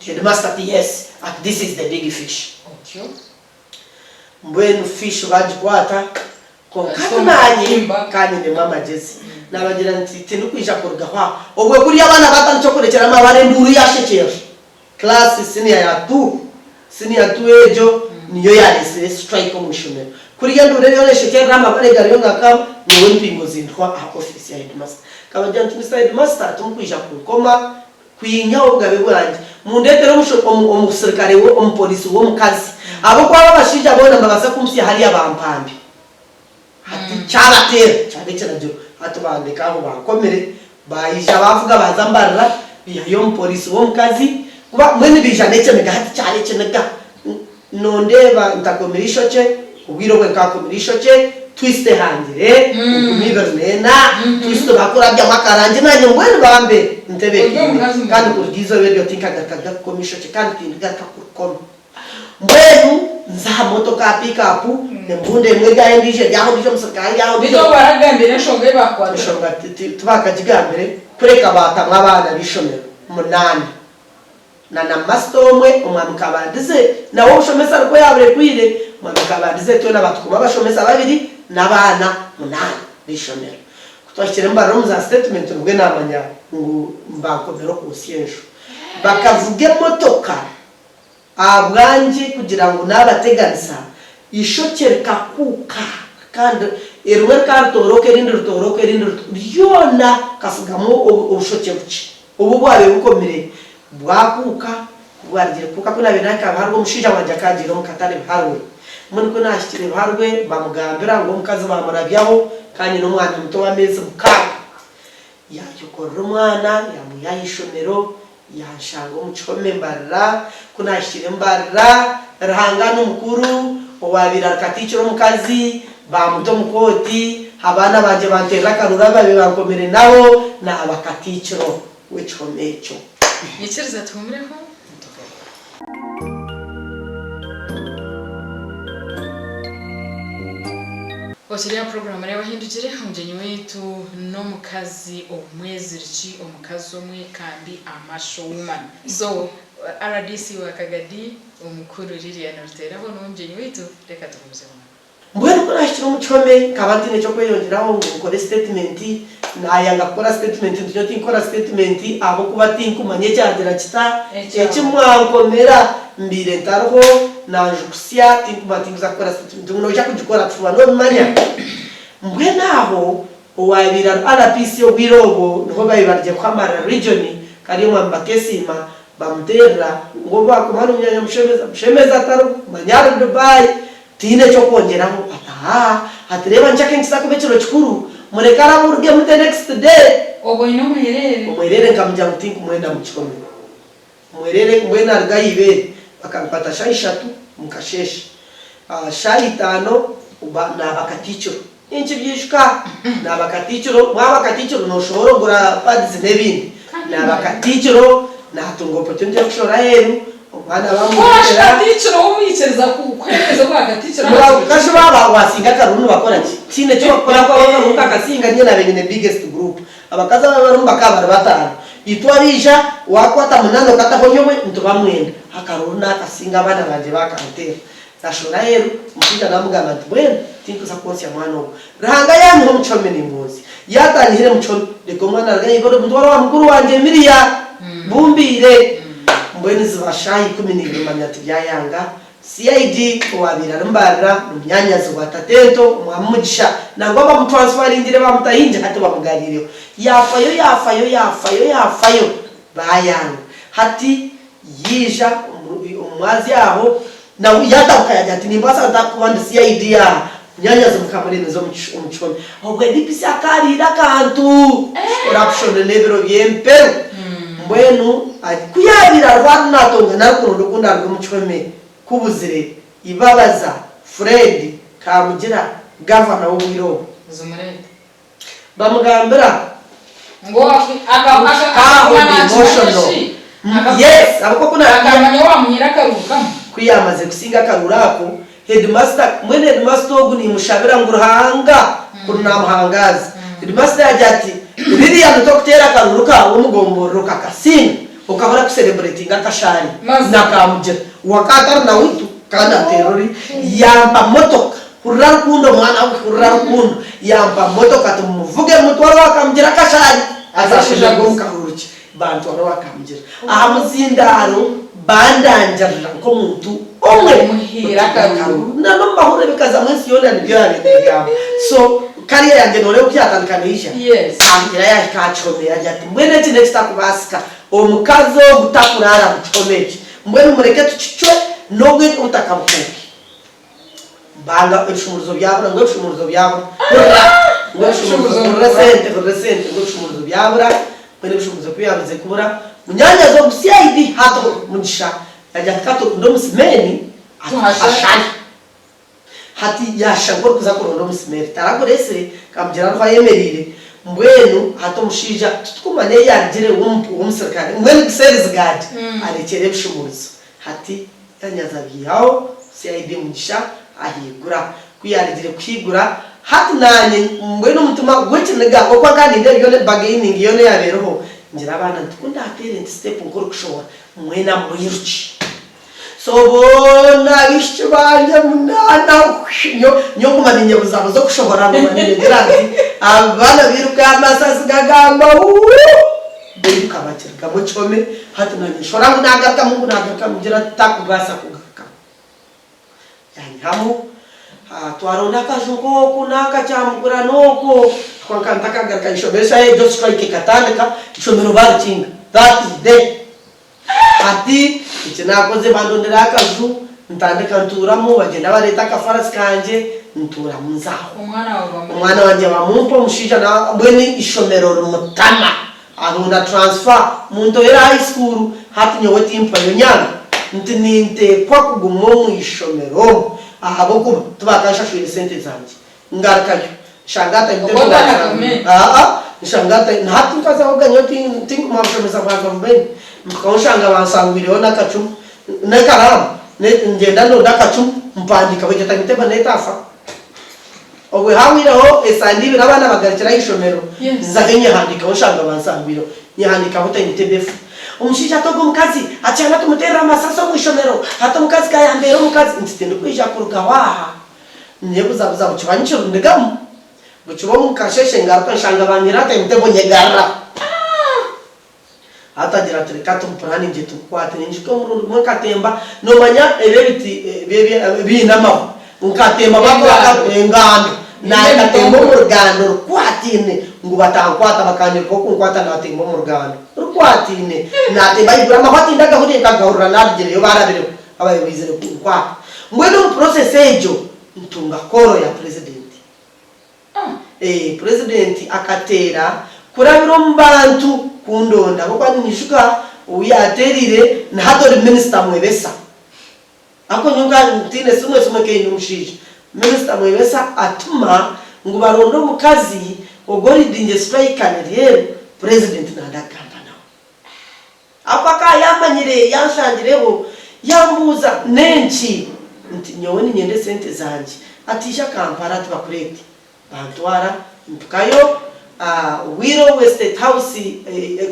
Headmaster ati yes, ati this is the big fish. Mbwenu fish baagikwata, kwonka hati naanye ka nyinemu amagyezi. Naabagira nti tindikwija kurugaho aha. Obwo kuriya abaana baatandikire okurekyera amabare enduuru yaashekyerera. Class senior ya tu, senior tu egyo niyo yaresire strike omu ishomero. Kuriya enduuru eriyo neshekyerera amabare gariyo ngakaba, nyowe empingo zindihwa aha office ya headmaster. Nkabagira nti Mister Headmaster timukwija kunkoma kwinyaho obugabe bwangye. Mundetere omusirikare omupolisi w'omukazi ahabw'okuba aba abashaija boona nibabaasa kumpitsya hariya bampambe. Hati. Kyabateera, kyaba ekiragiro. Hati bandeka aho bankomire, baija baavuga baaza Mbarara, baihayo omupoliisi w'omukazi, kuba mbwenu baija n'ekiniga hati kyaba ekiniga. Nondeeba ntakomire eishokye, obwire obwe nkakomire eishokye, twist ehangire, 2004, twist bakurabyamu akarangi nanye mbwenu bambe ntebekaine kandi kuruga eizooba eryo tinkagarukaga kukoma eishokye kandi tindigaruka kurikoma. Mbwenu nza aha motoka aha pick up, embundu emwe eri aho endiijo eri aho ondiijo omusirikare ari aho ondiijo. Beitu obu baragambire enshonga ei baakukwatira? Enshonga tibakagigambire kureka baatamu abaana b'eishomero munaana. Na na masita omwe, Omwami Kabandize, nawe obushomesa nikwo yaaburekwire. Omwami Kabandize twena batukoma abashomesa babiri n'abaana munaana b'eishomero. Ku twahikire mbarira omu za sitetimenti nibwe naamanya ngu bankomire okwosya enju. Bakavuga emotoka ahabwangye kugira ngu naabateganisa, eishokye rikakuuka kandi erimwe rikaba ritooroka erindi ritooroka erindi ritooroka ryona rikasigamu obushokye bukye. Obu bwabaire bukomire bwakuuka, ku bwarugire kukuuka ku naabaire naahika Biharwe omushaija wangye akaagiire omu katare Biharwe. Mbwenu ku naahikire Biharwe bamugambira ngu omukazi baamurabyaho kandi nyine omwana muto w'ameezi mukaaga. Yaayokorera omwana yaamwiha aha ishomero yanshanga omu kihome mbarira. Ku naahikire mbarira, Ruhanga ni mukuru, owaabaire ari katiikiro omukazi Baamuta omu kooti, abaana bangye banteerera akaruuru abu baabaire bankomire nabo, naaba katiikiro w'ekihome ekyo. Nyikiriza tuhuumureho nitugaruka. Okiri aha puroguraamu Reeba Ohindukire, omugyenyi waitu n'omukazi omweziriki, omukazi omwekambi, a muscle woman. So, rdc wa Kagadi, omukuru Lilian Ruteeraho niwe mugyenyi waitu, reka tugumizemu nawe. Mbwenu ku naahikire omu kihome nkaba ntaine ky'okweyongyeraho ngu nkore sitetimenti, naayanga kukora sitetimenti nti nyowe tinkukora sitetimenti ahabw'okuba tinkumanya ekyagira kita, eki mwankomera mbaire ntariho nanjukusya tinkumanya tinkuza kukora sitetimenti ngu noija kugikora tufuba noobimanya. Mbwenu aho owaabaire ari RPC obwire obwo niho baabaire barugire kuhamarira region Karyomwami Bakesiima bamuteerera ngu obu baakoma n'omunyaanya Mushemeza, Mushemeza tariho manya ari Dubai Tihaine eky'okwongyeraho ati, Haa, hati reeba nkyaka nikiza kuba ekiro kikuru, mureke araburugemu the next day. Obwo oine omwereere? Omwereere nkamugira ngu tinkumwenda mu kihome. Omwereere mbwenu aruga aha ibeere, bakankwata shaaha ishatu omu kasheeshe. Shaaha itaano naaba katiikiro. Ninkibyijuka, naaba katiikiro, waaba katiikiro nooshohora ogura pads n'ebindi. Naaba katiikiro, naatunga opportunity y'okushohora aheeru, omwana Waaba katiikiro wamwikiriza kuheereza obwa katiikiro aha kiro Kasha waaba waasinga akaruru nibakora ki? Tihaine eki bakukora ahabw'okuba akaruru kakasiinga niinye naabaire nyine biggest group. Abakazi abaaba barimu bakaba bari bataano. Itwe abaija waakwata munaana okataho nyowe nituba mwenda. Akaruru naakasinga abaana bangye baakanteera. Nashohora aheeru, omushaija namugamba nti, Mbwenu tinkuza kwontsya mwana ogu. Ruhanga yaanyiha omu kihome nimwontsya. Yaatanyihire mu kihome, reka omwana aruge aha ibare mutware owa mukuru wangye Emilia. Bumbiire. Mbwenu ziba shaaha ikumi n'ibiri manya nti byayanga. CID owaabaire ari Mbarara n'omunyaanyazi wa Tatento, Omwami Mugisha, nangwa bamutransfaringire bamutahingi hati bamugariireho. Yaafayo, yaafayo, yaafayo, yaafayo, baayanga. Hati Yaija omu mwazyo aho, nawe yaatabuka yaagira ati, Nimbaasa nta kuba ndi CID aha? Munyaanyazi mukamuremeza omu kihome. Obwe DPC akaariire akantu! Corruption n'ebiro by'emperu. Mbwenu ku yaabaire ariho ariho naatongana arikuronda oku ndaaruge omu kihome, kubuzire, Ibabaza Fred Kamugira, gavana w'obwire obwo. Bamugambira. Ngu akaguma nakimanya shi? Yes, ahabw'okuba ku na. Akamanya owaamuhaire akaruuru kamwe. Ku yaamazire kusinga akaruuru ako, heedimasita, mbwenu heedimasita ogu niimushabira ngu Ruhanga kuri naamuhangaaza. Heedimasita yaagira ati, Lilian tokuteera akaruuru kaawe omu gomborora okakasinga, okaba orakusereburetinga akashaari Mazima. na Kamugira. Wakaba atari na witu kandi ateera ori. Yampa motoka. Hurira rukundo mwana we hurira rukundo yampa motoka ati mumuvuge mumutware owa Kamugira akashaari azashemererwa omu kahururu kye bantwara owa Kamugira aha muzindaaro bandangirira nk'omuntu omwe Omuhiire akaruru. Na n'omu mahurire bikazamu ensi yoona nibyo yaabaire neegamba so career yangye nooreeba oku yaatandika neija Yes. Kamugira yaahika aha kihome yaagira ati mbwenu eki n'ekitakubaasika omukazi ogu takuraara mu kihome eki mbwenu mureke tukicwe n'obwe obutaka bukuuke. Mbanga ebishumuruzo byabura ngu ebishumuruzo byabura hurira ngu ebishumuruzo hurira esente hurira esente ngu ebishumuruzo byabura mbwenu ebishumuruzo ku byabuze kubura munyanyazi ogu CID hati Mugisha yagira ati ka turonde omusimeeni atuhashare hati yashusha nk'orikuza kuronda omusimeeri taragureesire kamugira ariho ayemereire mbwenu hati omushaija titukumanya ei yarugire w'omusirikare mbwenu sales guard arekyere ebishumuruzo hati Yanyaza abyihaho CID Mugisha ahiigura. Ku yaarugire kuhiigura, hati naanye mbwenu omutima gw'ekiniga oku akaba nindeeba byona bargaining yoona eyaabaire eriho, ngira abaana nti ku ndaateere nti step nk'orikushohora, mwena mwirukye. So boona abaishiki bangye munaana nyowe nguma ninyebuzabuza okushohora nguma ninyegira nti abaana bairuka amasasi gagamba wuu! Bairuka bakirugamu ekihome, hati naanye nshora ngu naagarukamu ngu naagarukamu ngira titakubaasa kugarukamu. Yanyihamu, twaronda akaju nk'oku n'aka Kyamukura n'okwo, ahakuba nkaba ntakagaruka ishomero eshaaha egyo strike ekatandika, ishomero baarikinga that day. Hati eki naakoze bandondera akaju ntandika ntuuramu, bagyenda bareeta akafarasi kangye ntuuramu nza aho. Omwana waawe bamureeta. Omwana wangye bamumpa omushaija na mbwenu ishomero rimutama aronda transfer muntohera high school hati nyowe timpwayo nyanga nti ninteekwa kuguma omu ishomero omu ahabw'okuba tibakanshashwire sente zangye. Ngarukayo nshanga Okwo timetable ota na gavumenti? Aa nshanga na hati nkazahoga nyowe tinkuma bushomesa bwa gavumenti mpikaho nshanga bansangwireho n'akacumu n'ekaraamu ngyenda ndonda akacumu mpandiikaho egyo timetable n'etaafa. Obwe hahwireho esande ibiri abaana bagarukire aha ishomero nzaho nyehandiikaho nshanga bansangwireho nyehandiikaho timetable efa. Omushaija ati ogwo omukazi akyana tumuteerere amasasi omu ishomero hati omukazi ka yambeera omukazi nti tindikwija kurugaho aha. Nyebuzabuza bukiba nikirundigamu, bukiba omu kasheeshe ngaruka nshanga banyirata emutego nyegarra. Hati agira ati reka tumupuraaningye tumukwate. Ninyijuka omurundi gumwe nkatemba, noomanya ebi ebiti ebi biine amahwa, nkatemba Engando. engando, Biine naakatemba omu ebitongore. rugando rukwataine ngu batankwata, bakanyirukaho kunkwata naatemba omu rugando rukwataine, naatemba ahaiguru amahwa tindagahuriire nkagahurira naarugireyo baarabireho. Ababaire baizire kunkwata. Mbwenu omu process egyo ntunga call ya president. Eeh president akateera kurabira omu bantu kundonda ahabw'okuba ninyijuka ou yaateerire na hati ori minister Mwebesa. Ahabw'okuba nyowe nkaba ntiine simu, esimu ekaba eine omushaija. Minister Mwebesa atuma ngu baronde omukazi ogwo oridinge strike Kanyaryeru, president nanda kugamba nawe. Ahakuba akaba yaamanyire, yanshangireho, yambuuza, N'enki? Nti, Nyowe niinyenda esente zangye. Ati, Ija Kampala, ati, bakureete. Bantwara, mpikayo, obwire obwo State House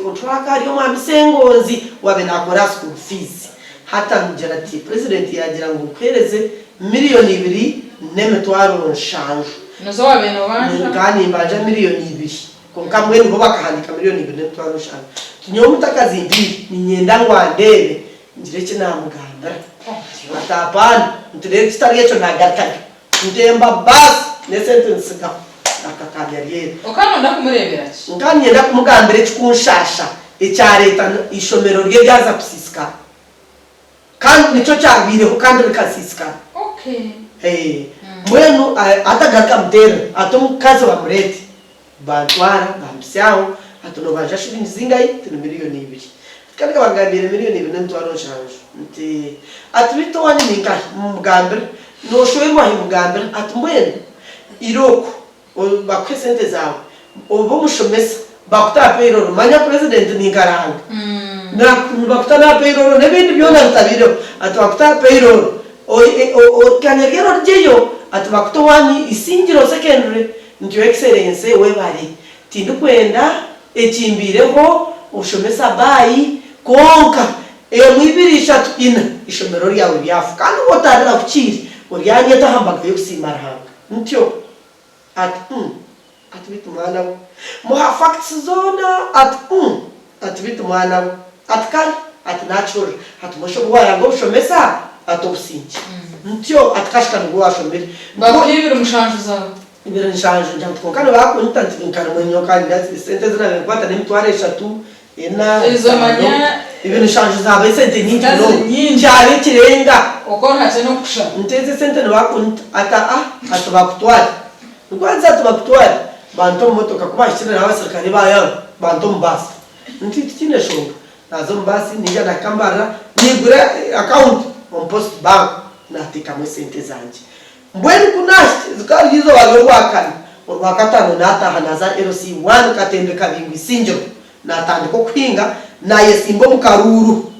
controller akaba ari Omwami Ssengonzi owaabaire naakora aha school fees. Hati angira ati, Purezidenti yaagira ngu nkuheereze miriyoni 2 700. Nizo waabaire noobanja? Nkaba nimbanja miriyoni 2. Kwonka mbwenu bo bakahandiika 2,700,000. Nti nyowe omutakazi mpiire, niinyenda ngu andeebe ngire eki naamugambira. Ati apaana, nti reero kitari ekyo naagarukayo. Ntemba baasi n'esente nzitsigaho. Ngaruka Kanyaryeru. Okaba nooyenda kumureebera ki? Nkaba niinyenda kumugambira ekikunshasha ekyareeta eishomero rye ryaza kusiisikara. Kandi nikyo kyabaireho kandi rikasiisikara. Okay. Mbwenu atagaruka amuteerera ati omukazi bamureete. Bantwara bampitsya aho, ati noobanja shiringi zingahi? Nti ni 2,000,000. Ati kandi bangambiire 2,700,000. Nti ati beitu owaanyu ni nkahi? Mugambire. Nooshwerwa hi? Mugambire. Ati mbwenu irooko bakuhe esente zaawe obe omushomesa bakute aha payroll. Manya purezidenti ni nka Ruhanga. Nibakuta n'aha payroll n'ebindi byona bitabaireho. Ati bakute aha payroll Kanyaryeru orugyeyo ati bakute owaanyu Isingiro Secondary. Nti Your Excellency webare, tindikwenda ekimbaireho oshomesa baayi kwonka emwe ibiri ishatu ina ishomero ryawe ryafa kandi waaba otarirahukiire oryanyeta aha mbaga y'okusiima Ruhanga. Ntyo ati umm ati beitu mwana we muha facts zoona ati umm ati beitu mwana we ati kare ati nakihurira ati mbwenu shi obu wayanga obushomesa ati obusingye. Ntyo ati kashika nibwo washomire. Bakuha 27 zaawe. 27 ngira nti kwonka nibakunyita nti nkaremwa nyowe kandi esente ezi naabaire nkukwata n'emitwaro eshatu, ena, Ezo etaano. manya. Ebiro nshanju zaaba esente nyingi Zikaba ziri munonga. nyingi. Kyaba ekirenga. Okwo hakye n'okushaba. Nti ezi esente nibakunta ati ah ati bakutware. Nikwo agize ati bakutware. Banta omu motoka ku baahikire n'abaserukare baayanga banta omu baasi. Nti tikiine nshonga. Naaza omu baasi naija naahika Mbarara naigura akawunti omu Post Bank naateekamu esente zangye. Mbwenu ku naahikire rikaba riri eizooba ry'Orwakana, Orwakataano naataaha naaza LC one Katembe Kabingo Isingiro naatandika okuhinga naayesimba omu karuuru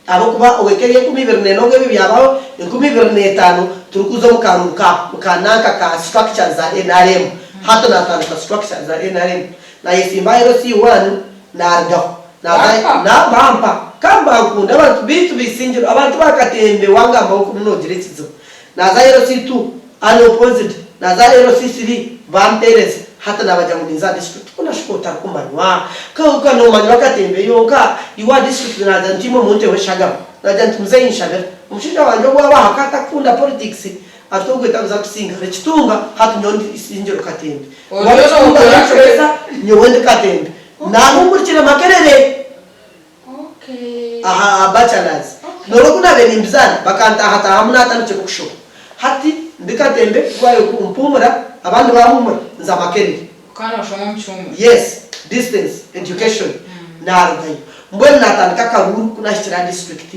ahabw'okuba ow'eka ey'enkumi ibiri n'ena obu ebi byabaho 2005 turikuza omu karuuru ka ka nanka ka structures za nrm hati naatandika structures za nrm naayesimba aha LC one Narugaho naza Bampa. na bampa ka mbankunda abantu beitu beisingiro abantu ba Katembe wangambaho kubi nogira ekizibu naza LC two unopposed naza LC three bampereza hati nabagira ngu ninza aha district ku nashuka otarikumanywa ka ka nomanywa Katembe yonka iwe aha district nagira nti imwe munteho eshagama nagira nti muzeyi nshabira omushaija wangye obu aba ahaka atakukunda politics ati ogwe takuza kusinga Rukitunga hati nyowe ndi Isingiro Katembe Oriyo nokora Rukitunga nyowe ndi Katembe Naahungurukire Makerere aha bachelors. N'obu ku naabaire nimbizaana bakantaahataahamu naatandikire okushoma. Hati ndi Katembe ku baabaire kumpuumura abandi baahuumura nza Makerere. Okaba nooshoma omu kihuumuro? Yes, distance education. Naarugayo. Mbwenu naatandika akaruuru ku naahikire aha district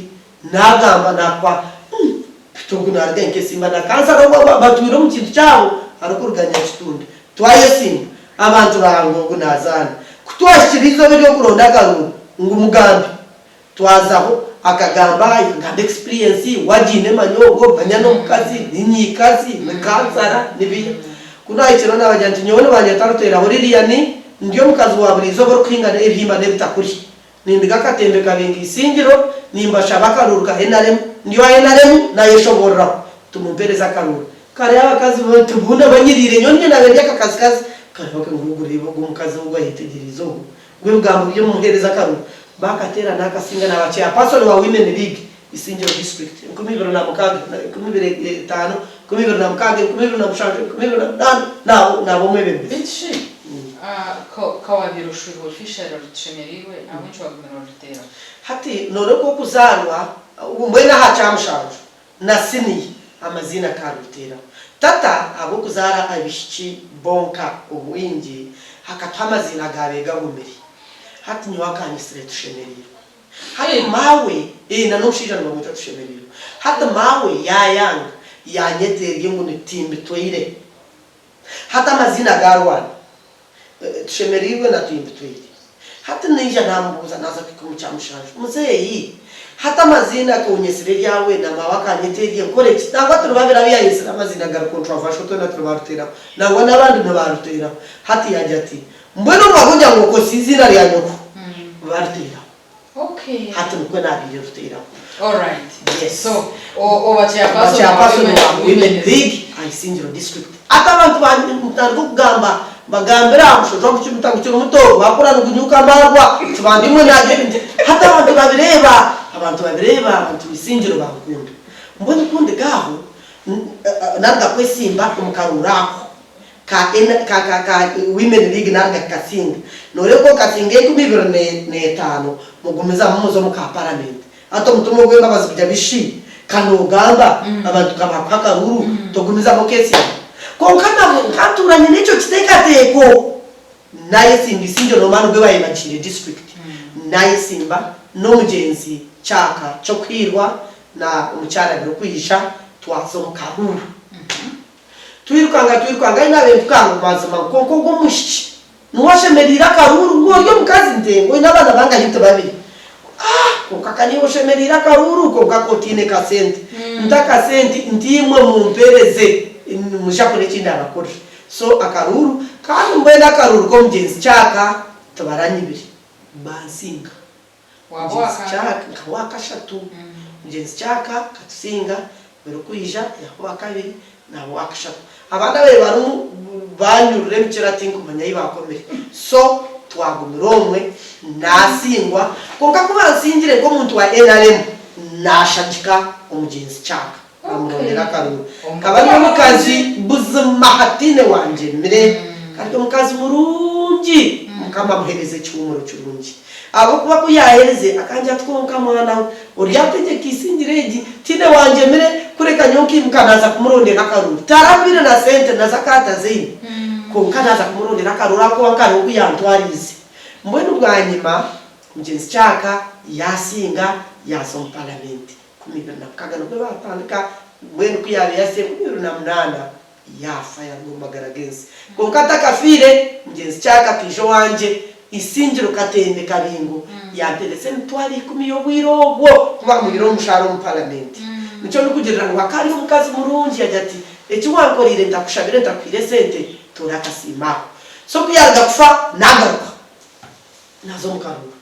Naagamba naakwa umm Peter ogu naaruga nkesimba na kansara ogu batwire omu kintu kyabo arikuruga Nyakitunda. Twayesimba abantu baanga ogu naazaana. Ku twahikire eizooba ery'okuronda akaruuru ngu mugambe, twazaho akagamba yagamba experience we agiine manya ogwo manya n'omukazi ni nyiikazi ni kansara ni biiha. Ku naahikireho naabagira nti nyowe nibanyeta Ruteeraho Lilian ndi omukazi wa buriizooba orikuhingana ebihimba n'ebitakuri. Nindiga akatembe kabinga Isingiro, nimbashaba akaruuru ka nrm, ndi owa nrm nayeshoboororaho nti mumpereze akaruuru. Kare abakazi bo tibuna banyiriire nyowe niinye nabaire ndi akakazi kazi, kare baka ngu ogu reeba ogu omukazi ogu ayetegyereize ogu, ngu ebigambo bye mumuhereze akaruuru. Bakateera nakasinga naba chairperson wa women league Isingiro district 2006, 2005, 2006, 2007, 2008 naba omwebembezi. Beitu shi, ka waabaire oshweirwe officially tushemereirwe, ahabw'enki waagumire oriteeraho? Hati nooreka okuzaarwa mbwenu aha Kyamushanju na siniya amaziina akaruteeraho. Tata ahabw'okuzaara abaishiki bonka obwingi akatuha amaziina agaabaire gagumire. Hati nyowe akanyitsire Tushemereirwe. Hati maawe, ee na n'omushaija nibamweta Tushemereirwe. Hati maawe yaayanga yaanyeta erye ngu ni Timbitweire. Hati amaziina gaarwana, Tushemereirwe na Timbitweire. Hati naija naamubuuza naaza kuhika omu Kyamushanju, Muzeeyi, hati amaziina k'onyetsire eryawe na maawe akanyeta erye nkore ki? Nangwa turi babiri abu yaayetsire amaziina gari controversial twena turi baaruteeraho. Nangwa n'abandi nibaaruteeraho. Hati yaagira ati, Mbwenu obu wagira ngu okozesa eiziina rya nyoko, baruteeraho. Hati nikwo naabaire ruteeraho. Yes. Oba chairperson wa Women League aha Isingiro District. Hati abantu ntandika okugamba mbagambira aha mushojo gukiri muto gwakura nigunyuka amaarwa kibanda imwe naagira nti hati abantu babireeba abantu babireeba abantu b'Isingiro bankunda. Mbwenu ku ndiga aho naruga kwesimba omu karuuru ako. Ka N ka ka ka Women League naruga kukasinga. Noreeba ku okasinga 2005 mugumizamu muza omu ka parliament. Hati omutima ogw'embabazi gugya bishi ka nogamba abantu ka bakuha akaruuru togumizamu okesimba. Kwonka nabwo nkantuura nyine ekyo kiteekateeko nayesimba Isingiro nomani gwe bayebagiire district nayesimba n'omugyenzi Kyaka Kyokuhiirwa na omukyara Birikwija twaza omu karuuru. Twirukanga twirukanga ahi naabaire mpikanga mazima kwonka ogwo omwishiki niwe ashemereire akaruuru ngu ori omukazi nte oine abaana bangahi nti babiri aah kwonka ka niiwe oshemereire akaruuru kwonka ka otaine kasente nti akasente nti imwe mumpereze nimwija kureeba eki ndaabakorere so akaruuru kandi mbwenu akaruuru k'omugyenzi Kyaka tibaranyibire bansinga. Waaba Mugyenzi owaka Kyaka nkaba owakashatu. Mugyenzi Kyaka akatusinga birikwija yaaba owakabiri naaba owakashatu. Abandi ababaire barimu banyurura emikira tinkumanya ahi baakomire. So twagumira omwe naasingwa kwonka ku bansingire nk'omuntu wa nrm naashagika omugyenzi Kyaka namurondera akaruuru. Nkaba ndi omukazi buzima hataine wangyemire. Kari omukazi murungi Mukama amuheereze ekihuumuro kirungi. Ahabw'okuba ku yaaherize, akangira ati, Kwonka mwana we, oryategyeka eisingiro egi, tihaine wangyemire, kureka nyowe nkaimuka naaza kumurondera akaruru. Tarampaire na sente na zaka ataziine, kwonka naaza kumurondera akaruru ahakuba nkariho oku yantwariize. Mbwenu bwanyima, mugyenzi Kyaka yaasinga, yaaza omu paramenti. 2006 nibwo baatandika, mbwenu ku yaabaire yaahitsire 2008, Yaafa yaaruga omu magara g'ensi. Kwonka atakafiire, mugyenzi Kyaka akaija owangye, Isingiro Katende Kabingo, yampereza 100,000 y'obwire obwo ku baamuhaire omushaara omu paramenti. Nikyo ndikugirira ngu akaba ari omukazi murungi, yaagira ati, Eki wankoreire ntakushabire ntakuhaire esente, toora akasiimo ako. So ku yaaruga kufa, naagaruka naaza omu karuuru.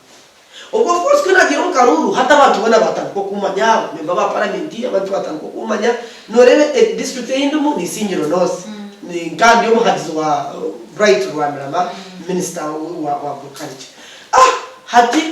Obwo of course ku nagiire omu karuuru hati abantu boona batandika okumanya, ba member ba parliament abantu batandika okumanya, noreeba e district ei ndimu ni Isingiro North, nka ndi omuhagizi wa Bright Rwamirama minister wa agriculture. Ah hati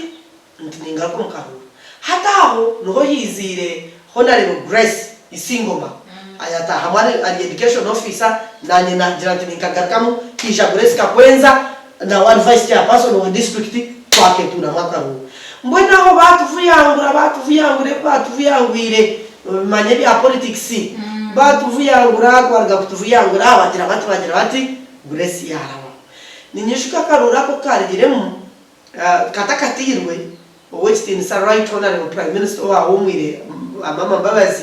nti ningaruka omu karuuru. Hati aho niho haiziire Honourable Grace Isingoma ayatahamu ari education officer nanye nagira nti ninkagarukamu haija Grace Kakwenza nawe ari vice chairperson wa district twaketuuramu akaruuru. Mbwenu aho baatuvuyangura baatuvuyangura ebi baatuvuyangwire manya ebya politics baatuvuyangura kubaruga kutuvuyangura bagira bati bagira bati Grace yaaraba. Ninyijuka akaruuru ako ku kaarugiremu Katakatiirwe, Ow'ekitiinisa Right Honourable Prime Minister owaahumwire Amama Mbabazi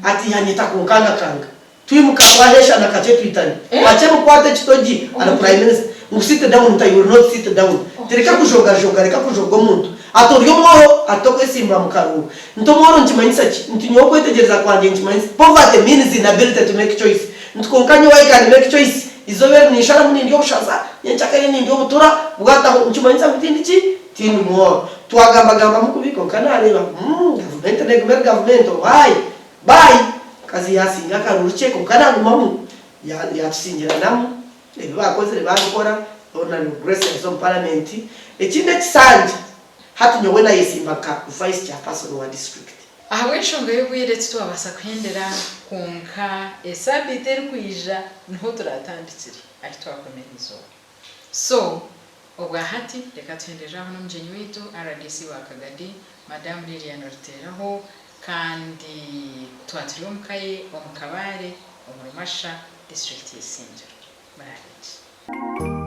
ati yanyeta kunkangakanga twimuka twaheshana kakye twitane kakye mukwate ekitogi ari Prime Minister ngu sit down nti I will not sit down nti reka kujogajoga reka kujoga omuntu ati ori omworo ati tokwesimbura mu karuuru nti omworo nikimanyisa ki nti nyowe okwetegyereza kwangye nikimanyisa poverty means inability to make choice nti kwonka nyowe I can make choice Eizooba eri ninsharamu nindya obushaza, nyenkyakare nindya obutura, bwataho nikimanyisa ngu tindi ki? Tindi mworo. Twagambagambamu kubi kwonka nareeba ngu gavumenti neguma eri gavumenti owaaye baayi omukazi yaasinga akaruru kye kwonka naagumamu yaatusingiranamu ebi baakozire baabikora Honourable Grace yaaza omu paramenti. Ekindi ekisanja hati nyowe nayesimba nka vice chairperson wa district. Ahabw'enshonga y'obwire titwabaasa kuhendera kwonka esaabiiti erikwija niho turatandikire ahi twakomera eizooba. So, obwa hati reka tuhenderere aho n'omugyenyi waitu rdc wa Kagadi, Madamu Lilian Ruteeraho kandi twaba turi omuka ye omu Kabale omuri Masha, disiturikiti y'Isingiro. Murabe gye.